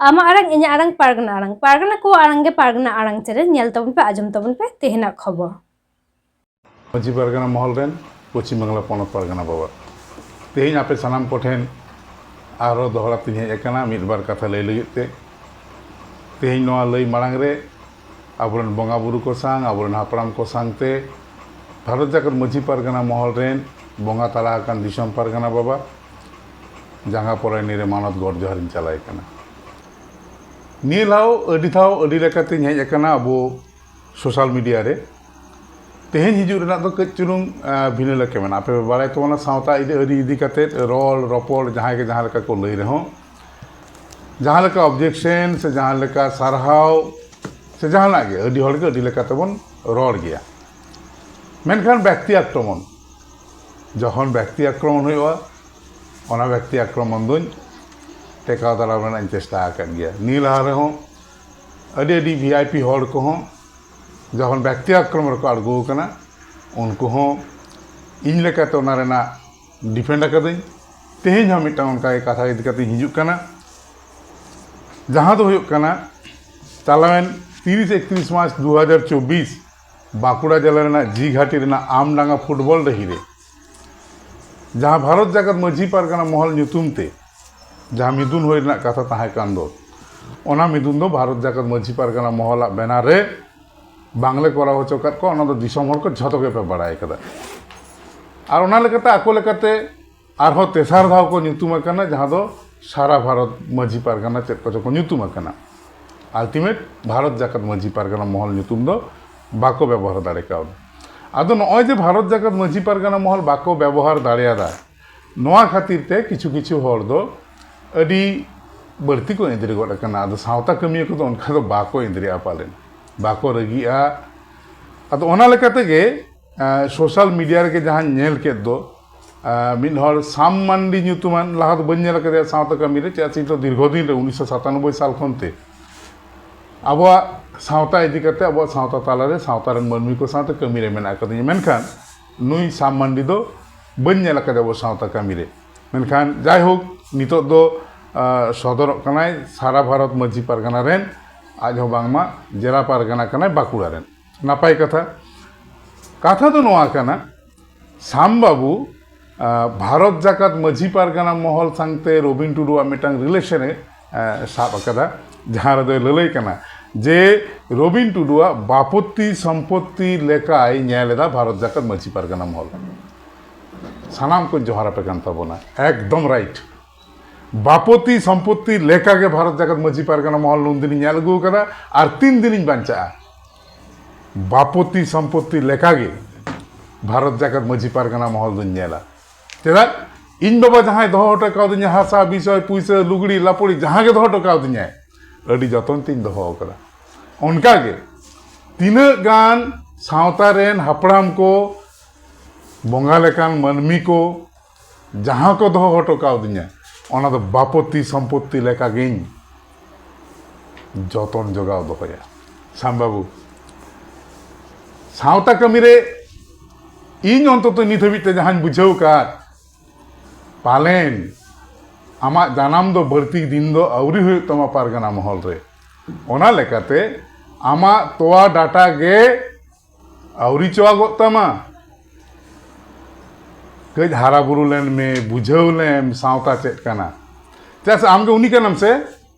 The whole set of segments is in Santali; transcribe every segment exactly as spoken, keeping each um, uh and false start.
ᱟᱢᱟᱜ ᱟᱲᱟᱝ, ᱤᱧᱟᱹᱜ ᱟᱲᱟᱝ, ᱯᱟᱨᱜᱟᱱᱟ ᱟᱲᱟᱝ᱾ ᱯᱟᱨᱜᱟᱱᱟ ᱠᱚᱣᱟᱜ ᱟᱲᱟᱝ ᱜᱮ ᱯᱟᱨᱜᱟᱱᱟ ᱟᱲᱟᱝ ᱪᱮᱱᱮᱞ᱾ ᱧᱮᱞ ᱛᱟᱵᱚᱱ ᱯᱮ, ᱟᱸᱡᱚᱢ ᱛᱟᱵᱚᱱ ᱯᱮ ᱛᱮᱦᱮᱧᱟᱜ ᱠᱷᱚᱵᱚᱨ᱾ ᱢᱟᱹᱡᱷᱤ ᱯᱟᱨᱜᱟᱱᱟ ᱢᱚᱦᱚᱞ ᱨᱮᱱ ᱯᱚᱪᱷᱤᱢ ᱵᱟᱝᱞᱟ ᱯᱚᱱᱚᱛ ᱯᱟᱨᱜᱟᱱᱟ ᱵᱟᱵᱟ, ᱛᱮᱦᱮᱧ ᱟᱯᱮ ᱥᱟᱱᱟᱢ ᱠᱚᱴᱷᱮᱱ ᱟᱨᱦᱚᱸ ᱫᱚᱦᱲᱟ ᱛᱤᱧ ᱦᱮᱡ ᱟᱠᱟᱱᱟ ᱢᱤᱫ ᱵᱟᱨ ᱠᱟᱛᱷᱟ ᱞᱟᱹᱭ ᱞᱟᱹᱜᱤᱫ ᱛᱮ᱾ ᱛᱮᱦᱮᱧ ᱱᱚᱣᱟ ᱞᱟᱹᱭ ᱢᱟᱲᱟᱝ ᱨᱮ ᱟᱵᱚᱨᱮᱱ ᱵᱚᱸᱜᱟ ᱵᱩᱨᱩ ᱠᱚ ᱥᱟᱶ, ᱟᱵᱚᱨᱮᱱ ᱦᱟᱯᱲᱟᱢ ᱠᱚ ᱥᱟᱶᱛᱮ ᱵᱷᱟᱨᱚᱛ ᱡᱟᱠᱟᱛ ᱢᱟᱹᱡᱷᱤ ᱯᱟᱨᱜᱟᱱᱟ ᱢᱚᱦᱚᱞ ᱨᱮᱱ ᱵᱚᱸᱜᱟ ᱛᱟᱞᱟ ᱟᱠᱟᱱ ᱫᱤᱥᱚᱢ ᱯᱟᱨᱜᱟᱱᱟ ᱵᱟᱵᱟ ᱡᱟᱸᱜᱟ ᱯᱚᱨᱟᱭᱱᱤ ᱨᱮ ᱢᱟᱱᱚᱛ ᱜᱚᱰ ᱡᱚᱦᱟᱨᱤᱧ ᱪᱟᱞᱟᱭ ᱠᱟᱱᱟ᱾ ᱱᱤᱭᱟᱹ ᱫᱷᱟᱣ ᱟᱹᱰᱤ ᱫᱷᱟᱣ ᱟᱹᱰᱤ ᱞᱮᱠᱟᱛᱤᱧ ᱦᱮᱡ ᱟᱠᱟᱱᱟ ᱟᱵᱚ ᱥᱳᱥᱟᱞ ᱢᱤᱰᱤᱭᱟ ᱨᱮ᱾ ᱛᱮᱦᱮᱧ ᱦᱤᱡᱩᱜ ᱨᱮᱱᱟᱜ ᱫᱚ ᱠᱟᱹᱡ ᱪᱩᱞᱩᱝ, ᱟᱸ, ᱵᱷᱤᱱᱟᱹ ᱞᱮᱠᱟ ᱢᱮᱱᱟᱜᱼᱟ᱾ ᱟᱯᱮ ᱯᱮ ᱵᱟᱲᱟᱭ ᱛᱟᱵᱚᱱᱟ, ᱥᱟᱶᱛᱟ ᱤᱫᱤ, ᱟᱹᱨᱤ ᱤᱫᱤ ᱠᱟᱛᱮᱫ ᱨᱚᱲ ᱨᱚᱯᱚᱲ ᱡᱟᱦᱟᱸᱭ ᱜᱮ ᱡᱟᱦᱟᱸ ᱞᱮᱠᱟ ᱠᱚ ᱞᱟᱹᱭ ᱨᱮᱦᱚᱸ, ᱡᱟᱦᱟᱸ ᱞᱮᱠᱟ ᱚᱵᱡᱮᱠᱥᱮᱱ ᱥᱮ ᱡᱟᱦᱟᱸ ᱞᱮᱠᱟ ᱥᱟᱨᱦᱟᱣ ᱥᱮ ᱡᱟᱦᱟᱱᱟᱜ ᱜᱮ, ᱟᱹᱰᱤ ᱦᱚᱲ ᱜᱮ ᱟᱹᱰᱤ ᱞᱮᱠᱟ ᱛᱮᱵᱚᱱ ᱨᱚᱲ ᱜᱮᱭᱟ᱾ ᱢᱮᱱᱠᱷᱟᱱ ᱵᱮᱠᱛᱤ ᱟᱠᱨᱚᱢᱚᱱ, ᱡᱚᱠᱷᱚᱱ ᱵᱮᱠᱛᱤ ᱟᱠᱨᱚᱢᱚᱱ ᱦᱩᱭᱩᱜᱼᱟ, ᱚᱱᱟ ᱵᱮᱠᱛᱤ ᱟᱠᱨᱚᱢᱚᱱ ᱫᱚᱧ ᱴᱮᱠᱟᱣ ᱫᱟᱨᱟᱢ ᱨᱮᱱᱟᱜ ᱤᱧ ᱪᱮᱥᱴᱟ ᱟᱠᱟᱫ ᱜᱮᱭᱟ᱾ ᱱᱤᱭᱟᱹ ᱞᱟᱦᱟ ᱨᱮᱦᱚᱸ ᱟᱹᱰᱤ ᱟᱹᱰᱤ ᱵᱷᱤ ᱟᱭ ᱯᱤ ᱦᱚᱲ ᱠᱚᱦᱚᱸ ᱡᱚᱠᱷᱚᱱ ᱵᱮᱠᱛᱤ ᱟᱠᱨᱚᱢᱚᱱ ᱨᱮᱠᱚ ᱟᱬᱜᱚ ᱟᱠᱟᱱᱟ, ᱩᱱᱠᱩ ᱦᱚᱸ ᱤᱧ ᱞᱮᱠᱟᱛᱮ ᱚᱱᱟ ᱨᱮᱱᱟᱜ ᱰᱤᱯᱷᱮᱱᱰ ᱟᱠᱟᱫᱟᱹᱧ᱾ ᱛᱮᱦᱮᱧ ᱦᱚᱸ ᱢᱤᱫᱴᱟᱝ ᱚᱱᱠᱟ ᱜᱮ ᱠᱟᱛᱷᱟ ᱤᱫᱤ ᱠᱟᱛᱮᱧ ᱦᱤᱡᱩᱜ ᱠᱟᱱᱟ, ᱡᱟᱦᱟᱸ ᱫᱚ ᱦᱩᱭᱩᱜ ᱠᱟᱱᱟ, ᱪᱟᱞᱟᱣᱮᱱ ᱛᱤᱨᱤᱥ ᱮᱠᱛᱨᱤᱥ ᱢᱟᱨᱪ ᱫᱩ ᱦᱟᱡᱟᱨ ᱪᱚᱵᱵᱤᱥ ᱵᱟᱸᱠᱩᱲᱟ ᱡᱮᱞᱟ ᱨᱮᱱᱟᱜ ᱡᱤ ᱜᱷᱟᱴᱤ ᱨᱮᱱᱟᱜ ᱟᱢᱰᱟᱸᱜᱟ ᱯᱷᱩᱴᱵᱚᱞ ᱰᱟᱹᱦᱤ ᱨᱮ ᱡᱟᱦᱟᱸ ᱵᱷᱟᱨᱚᱛ ᱡᱟᱠᱟᱛ ᱢᱟᱹᱡᱷᱤ ᱯᱟᱨᱜᱟᱱᱟ ᱢᱚᱦᱚᱞ ᱧᱩᱛᱩᱢ ᱛᱮ ᱡᱟᱦᱟᱸ ᱢᱤᱫᱩᱱ ᱦᱩᱭ ᱨᱮᱱᱟᱜ ᱠᱟᱛᱷᱟ ᱛᱟᱦᱮᱸ ᱠᱟᱱ ᱫᱚ, ᱚᱱᱟ ᱢᱤᱫᱩᱱ ᱫᱚ ᱵᱷᱟᱨᱚᱛ ᱡᱟᱠᱟᱛ ᱢᱟᱹᱡᱷᱤ ᱯᱟᱨᱜᱟᱱᱟ ᱢᱚᱦᱚᱞᱟᱜ ᱵᱮᱱᱟᱨ ᱨᱮ ᱵᱟᱝᱞᱮ ᱠᱚᱨᱟᱣ ᱦᱚᱪᱚ ᱟᱠᱟᱫ ᱠᱚᱣᱟ᱾ ᱚᱱᱟ ᱫᱚ ᱫᱤᱥᱚᱢ ᱦᱚᱲ ᱠᱚ ᱡᱷᱚᱛᱚ ᱜᱮᱯᱮ ᱵᱟᱲᱟᱭ ᱠᱟᱫᱟ᱾ ᱟᱨ ᱚᱱᱟ ᱞᱮᱠᱟᱛᱮ ᱟᱠᱚ ᱞᱮᱠᱟᱛᱮ ᱟᱨᱦᱚᱸ ᱛᱮᱥᱟᱨ ᱫᱷᱟᱣ ᱠᱚ ᱧᱩᱛᱩᱢ ᱟᱠᱟᱱᱟ, ᱡᱟᱦᱟᱸ ᱫᱚ ᱥᱟᱨᱟ ᱵᱷᱟᱨᱚᱛ ᱢᱟᱹᱡᱷᱤ ᱯᱟᱨᱜᱟᱱᱟ ᱪᱮᱫ ᱠᱚᱪᱚ ᱠᱚ ᱧᱩᱛᱩᱢ ᱟᱠᱟᱱᱟ᱾ ᱟᱞᱴᱤᱢᱮᱴ ᱵᱷᱟᱨᱚᱛ ᱡᱟᱠᱟᱛ ᱢᱟᱹᱡᱷᱤ ᱯᱟᱨᱜᱟᱱᱟ ᱢᱚᱦᱚᱞ ᱧᱩᱛᱩᱢ ᱫᱚ ᱵᱟᱠᱚ ᱵᱮᱵᱚᱦᱟᱨ ᱫᱟᱲᱮ ᱠᱟᱣᱫᱟ᱾ ᱟᱫᱚ ᱱᱚᱜᱼᱚᱭ ᱡᱮ ᱵᱷᱟᱨᱚᱛ ᱡᱟᱠᱟᱛ ᱢᱟᱹᱡᱷᱤ ᱯᱟᱨᱜᱟᱱᱟ ᱢᱚᱦᱚᱞ ᱵᱟᱠᱚ ᱵᱮᱵᱚᱦᱟᱨ ᱫᱟᱲᱮᱭᱟᱫᱟ, ᱱᱚᱣᱟ ᱠᱷᱟᱹᱛᱤᱨ ᱛᱮ ᱠᱤᱪᱷᱩ ᱠᱤᱪᱷᱩ ᱦᱚᱲ ᱫᱚ ᱟᱹᱰᱤ ᱵᱟᱹᱲᱛᱤ ᱠᱚ ᱮᱸᱫᱽᱨᱮ ᱜᱚᱫ ᱟᱠᱟᱱᱟ᱾ ᱟᱫᱚ ᱥᱟᱶᱛᱟ ᱠᱟᱹᱢᱤᱭᱟᱹ ᱠᱚᱫᱚ ᱚᱱᱠᱟ ᱫᱚ ᱵᱟᱠᱚ ᱮᱸᱫᱽᱨᱮᱜᱼᱟ ᱯᱟᱞᱮᱱ, ᱵᱟᱠᱚ ᱨᱟᱹᱜᱤᱜᱼᱟ᱾ ᱟᱫᱚ ᱚᱱᱟ ᱞᱮᱠᱟ ᱛᱮᱜᱮ, ᱟᱸ, ᱥᱳᱥᱟᱞ ᱢᱤᱰᱤᱭᱟ ᱨᱮᱜᱮ ᱡᱟᱦᱟᱸᱧ ᱧᱮᱞ ᱠᱮᱫ ᱫᱚ, ᱟᱸ, ᱢᱤᱫ ᱦᱚᱲ ᱥᱟᱢ ᱢᱟᱱᱰᱤ ᱧᱩᱛᱩᱢᱟᱱ, ᱞᱟᱦᱟ ᱫᱚ ᱵᱟᱹᱧ ᱧᱮᱞ ᱟᱠᱟᱫᱮᱭᱟ ᱥᱟᱶᱛᱟ ᱠᱟᱹᱢᱤ ᱨᱮ, ᱪᱮᱫᱟᱜ ᱥᱮ ᱤᱧ ᱫᱚ ᱫᱤᱨᱜᱷᱚ ᱫᱤᱱ ᱨᱮ ᱩᱱᱤᱥᱥᱚ ᱥᱟᱛᱟᱱᱚᱵᱵᱳᱭ ᱥᱟᱞ ᱠᱷᱚᱱ ᱛᱮ ᱟᱵᱚᱣᱟᱜ ᱥᱟᱶᱛᱟ ᱤᱫᱤ ᱠᱟᱛᱮ, ᱟᱵᱚᱣᱟᱜ ᱥᱟᱶᱛᱟ ᱛᱟᱞᱟᱨᱮ ᱥᱟᱶᱛᱟ ᱨᱮᱱ ᱢᱟᱹᱱᱢᱤ ᱠᱚ ᱥᱟᱶᱛᱮ ᱠᱟᱹᱢᱤ ᱨᱮ ᱢᱮᱱᱟᱜ ᱟᱠᱟᱫᱤᱧᱟ, ᱢᱮᱱᱠᱷᱟᱱ ᱱᱩᱭ ᱥᱟᱢ ᱢᱟᱱᱰᱤ ᱫᱚ ᱵᱟᱹᱧ ᱧᱮᱞ ᱟᱠᱟᱫᱮᱭᱟ ᱟᱵᱚ ᱥᱟᱶᱛᱟ ᱠᱟᱹᱢᱤ ᱨᱮ᱾ ᱢᱮᱱᱠᱷᱟᱱ ᱡᱟᱭᱦᱳᱠ, ᱱᱤᱛᱚᱜ ᱫᱚ ᱟᱸ, ᱥᱚᱫᱚᱨᱚᱜ ᱠᱟᱱᱟᱭ ᱥᱟᱨᱟ ᱵᱷᱟᱨᱚᱛ ᱢᱟᱹᱡᱷᱤ ᱯᱟᱨᱜᱟᱱᱟ ᱨᱮᱱ, ᱟᱡ ᱦᱚᱸ ᱵᱟᱝᱢᱟ ᱡᱮᱞᱟ ᱯᱟᱨᱜᱟᱱᱟ ᱠᱟᱱᱟᱭ ᱵᱟᱸᱠᱩᱲᱟ ᱨᱮᱱ᱾ ᱱᱟᱯᱟᱭ ᱠᱟᱛᱷᱟ᱾ ᱠᱟᱛᱷᱟ ᱫᱚ ᱱᱚᱣᱟ ᱠᱟᱱᱟ, ᱥᱟᱢ ᱵᱟᱹᱵᱩ, ᱟᱸ, ᱵᱷᱟᱨᱚᱛ ᱡᱟᱠᱟᱛ ᱢᱟᱹᱡᱷᱤ ᱯᱟᱨᱜᱟᱱᱟ ᱢᱚᱦᱚᱞ ᱥᱟᱝᱛᱮ ᱨᱚᱵᱤᱱ ᱴᱩᱰᱩᱣᱟᱜ ᱢᱤᱫᱴᱟᱝ relation ᱮ, ᱟᱸ, ᱥᱟᱵ ᱟᱠᱟᱫᱟ, ᱡᱟᱦᱟᱸ ᱨᱮᱫᱚᱭ ᱞᱟᱹᱞᱟᱹᱭ ᱠᱟᱱᱟ ᱡᱮ ᱨᱚᱵᱤᱱ ᱴᱩᱰᱩᱣᱟᱜ ᱵᱟᱯᱚᱛᱛᱤ ᱥᱚᱢᱯᱚᱛᱛᱤ ᱞᱮᱠᱟᱭ ᱧᱮᱞ ᱮᱫᱟ ᱵᱷᱟᱨᱚᱛ ᱡᱟᱠᱟᱛ ᱢᱟᱹᱡᱷᱤ ᱯᱟᱨᱜᱟᱱᱟ ᱢᱚᱦᱚᱞ᱾ ᱥᱟᱱᱟᱢ ᱠᱚ ᱡᱚᱦᱟᱨ ᱟᱯᱮ ᱠᱟᱱ ᱛᱟᱵᱚᱱᱟ, ᱮᱠᱫᱚᱢ right᱾ ᱵᱟᱯᱚᱛᱤ ᱥᱚᱢᱯᱚᱛᱛᱤ ᱞᱮᱠᱟᱜᱮ ᱵᱷᱟᱨᱚᱛ ᱡᱟᱠᱟᱛ ᱢᱟᱹᱡᱷᱤ ᱯᱟᱨᱜᱟᱱᱟ ᱢᱚᱦᱚᱞ ᱱᱩᱱᱫᱤᱱᱤᱧ ᱧᱮᱞ ᱟᱹᱜᱩ ᱟᱠᱟᱫᱟ, ᱟᱨ ᱛᱤᱱ ᱫᱤᱱᱤᱧ ᱵᱟᱧᱪᱟᱜᱼᱟ, ᱵᱟᱯᱚᱛᱤ ᱥᱚᱢᱯᱚᱛᱛᱤ ᱞᱮᱠᱟᱜᱮ ᱵᱷᱟᱨᱚᱛ ᱡᱟᱠᱟᱛ ᱢᱟᱹᱡᱷᱤ ᱯᱟᱨᱜᱟᱱᱟ ᱢᱚᱦᱚᱞ ᱫᱚᱧ ᱧᱮᱞᱟ᱾ ᱪᱮᱫᱟᱜ? ᱤᱧ ᱵᱟᱵᱟ ᱡᱟᱦᱟᱸᱭ ᱫᱚᱦᱚ ᱦᱚᱴᱚ ᱠᱟᱣᱫᱤᱧᱟ, ᱦᱟᱥᱟ, ᱵᱤᱥᱚᱭ, ᱯᱩᱭᱥᱟᱹ, ᱞᱩᱜᱽᱲᱤ, ᱞᱟᱯᱚᱲᱤ, ᱡᱟᱦᱟᱸ ᱜᱮ ᱫᱚᱦᱚ ᱦᱚᱴᱚ ᱠᱟᱣᱫᱤᱧᱟᱭ, ᱟᱹᱰᱤ ᱡᱚᱛᱚᱱ ᱛᱤᱧ ᱫᱚᱦᱚ ᱟᱠᱟᱫᱟ᱾ ᱚᱱᱠᱟᱜᱮ ᱛᱤᱱᱟᱹᱜ ᱜᱟᱱ ᱥᱟᱶᱛᱟ ᱨᱮᱱ ᱦᱟᱯᱲᱟᱢ ᱠᱚ, ᱵᱚᱸᱜᱟ ᱞᱮᱠᱟᱱ ᱢᱟᱹᱱᱢᱤ ᱠᱚ, ᱡᱟᱦᱟᱸ ᱠᱚ ᱫᱚᱦᱚ ᱦᱚᱴᱚ ᱠᱟᱣᱫᱤᱧᱟ, ᱚᱱᱟ ᱫᱚ ᱵᱟᱯᱚᱛᱤ ᱥᱚᱢᱯᱚᱛᱛᱤ ᱞᱮᱠᱟᱜᱤᱧ ᱡᱚᱛᱚᱱ ᱡᱚᱜᱟᱣ ᱫᱚᱦᱚᱭᱟ᱾ ᱥᱟᱢ ᱵᱟᱹᱵᱩ, ᱥᱟᱶᱛᱟ ᱠᱟᱹᱢᱤ ᱨᱮ ᱤᱧ ᱚᱱᱛᱚᱛᱚ ᱱᱤᱛ ᱦᱟᱹᱵᱤᱡ ᱛᱮ ᱡᱟᱦᱟᱸᱧ ᱵᱩᱡᱷᱟᱹᱣ ᱠᱟᱫ, ᱯᱟᱞᱮᱱ ᱟᱢᱟᱜ ᱡᱟᱱᱟᱢ ᱫᱚ ᱵᱟᱹᱲᱛᱤ ᱫᱤᱱ ᱫᱚ ᱟᱹᱣᱨᱤ ᱦᱩᱭᱩᱜ ᱛᱟᱢᱟ ᱯᱟᱨᱜᱟᱱᱟ ᱢᱚᱦᱚᱞ ᱨᱮ᱾ ᱚᱱᱟ ᱞᱮᱠᱟᱛᱮ ᱟᱢᱟᱜ ᱛᱚᱣᱟ ᱰᱟᱴᱟ ᱜᱮ ᱟᱹᱣᱨᱤ ᱪᱚᱣᱟᱜᱚᱜ ᱛᱟᱢᱟ᱾ ᱠᱟᱹᱡ ᱦᱟᱨᱟ ᱵᱩᱨᱩ ᱞᱮᱱ ᱢᱮ, ᱵᱩᱡᱷᱟᱹᱣ ᱞᱮᱢ ᱥᱟᱶᱛᱟ ᱪᱮᱫ ᱠᱟᱱᱟ᱾ ᱪᱮᱫᱟᱜ ᱥᱮ ᱟᱢ ᱜᱮ ᱩᱱᱤ ᱠᱟᱱᱟᱢ ᱥᱮ,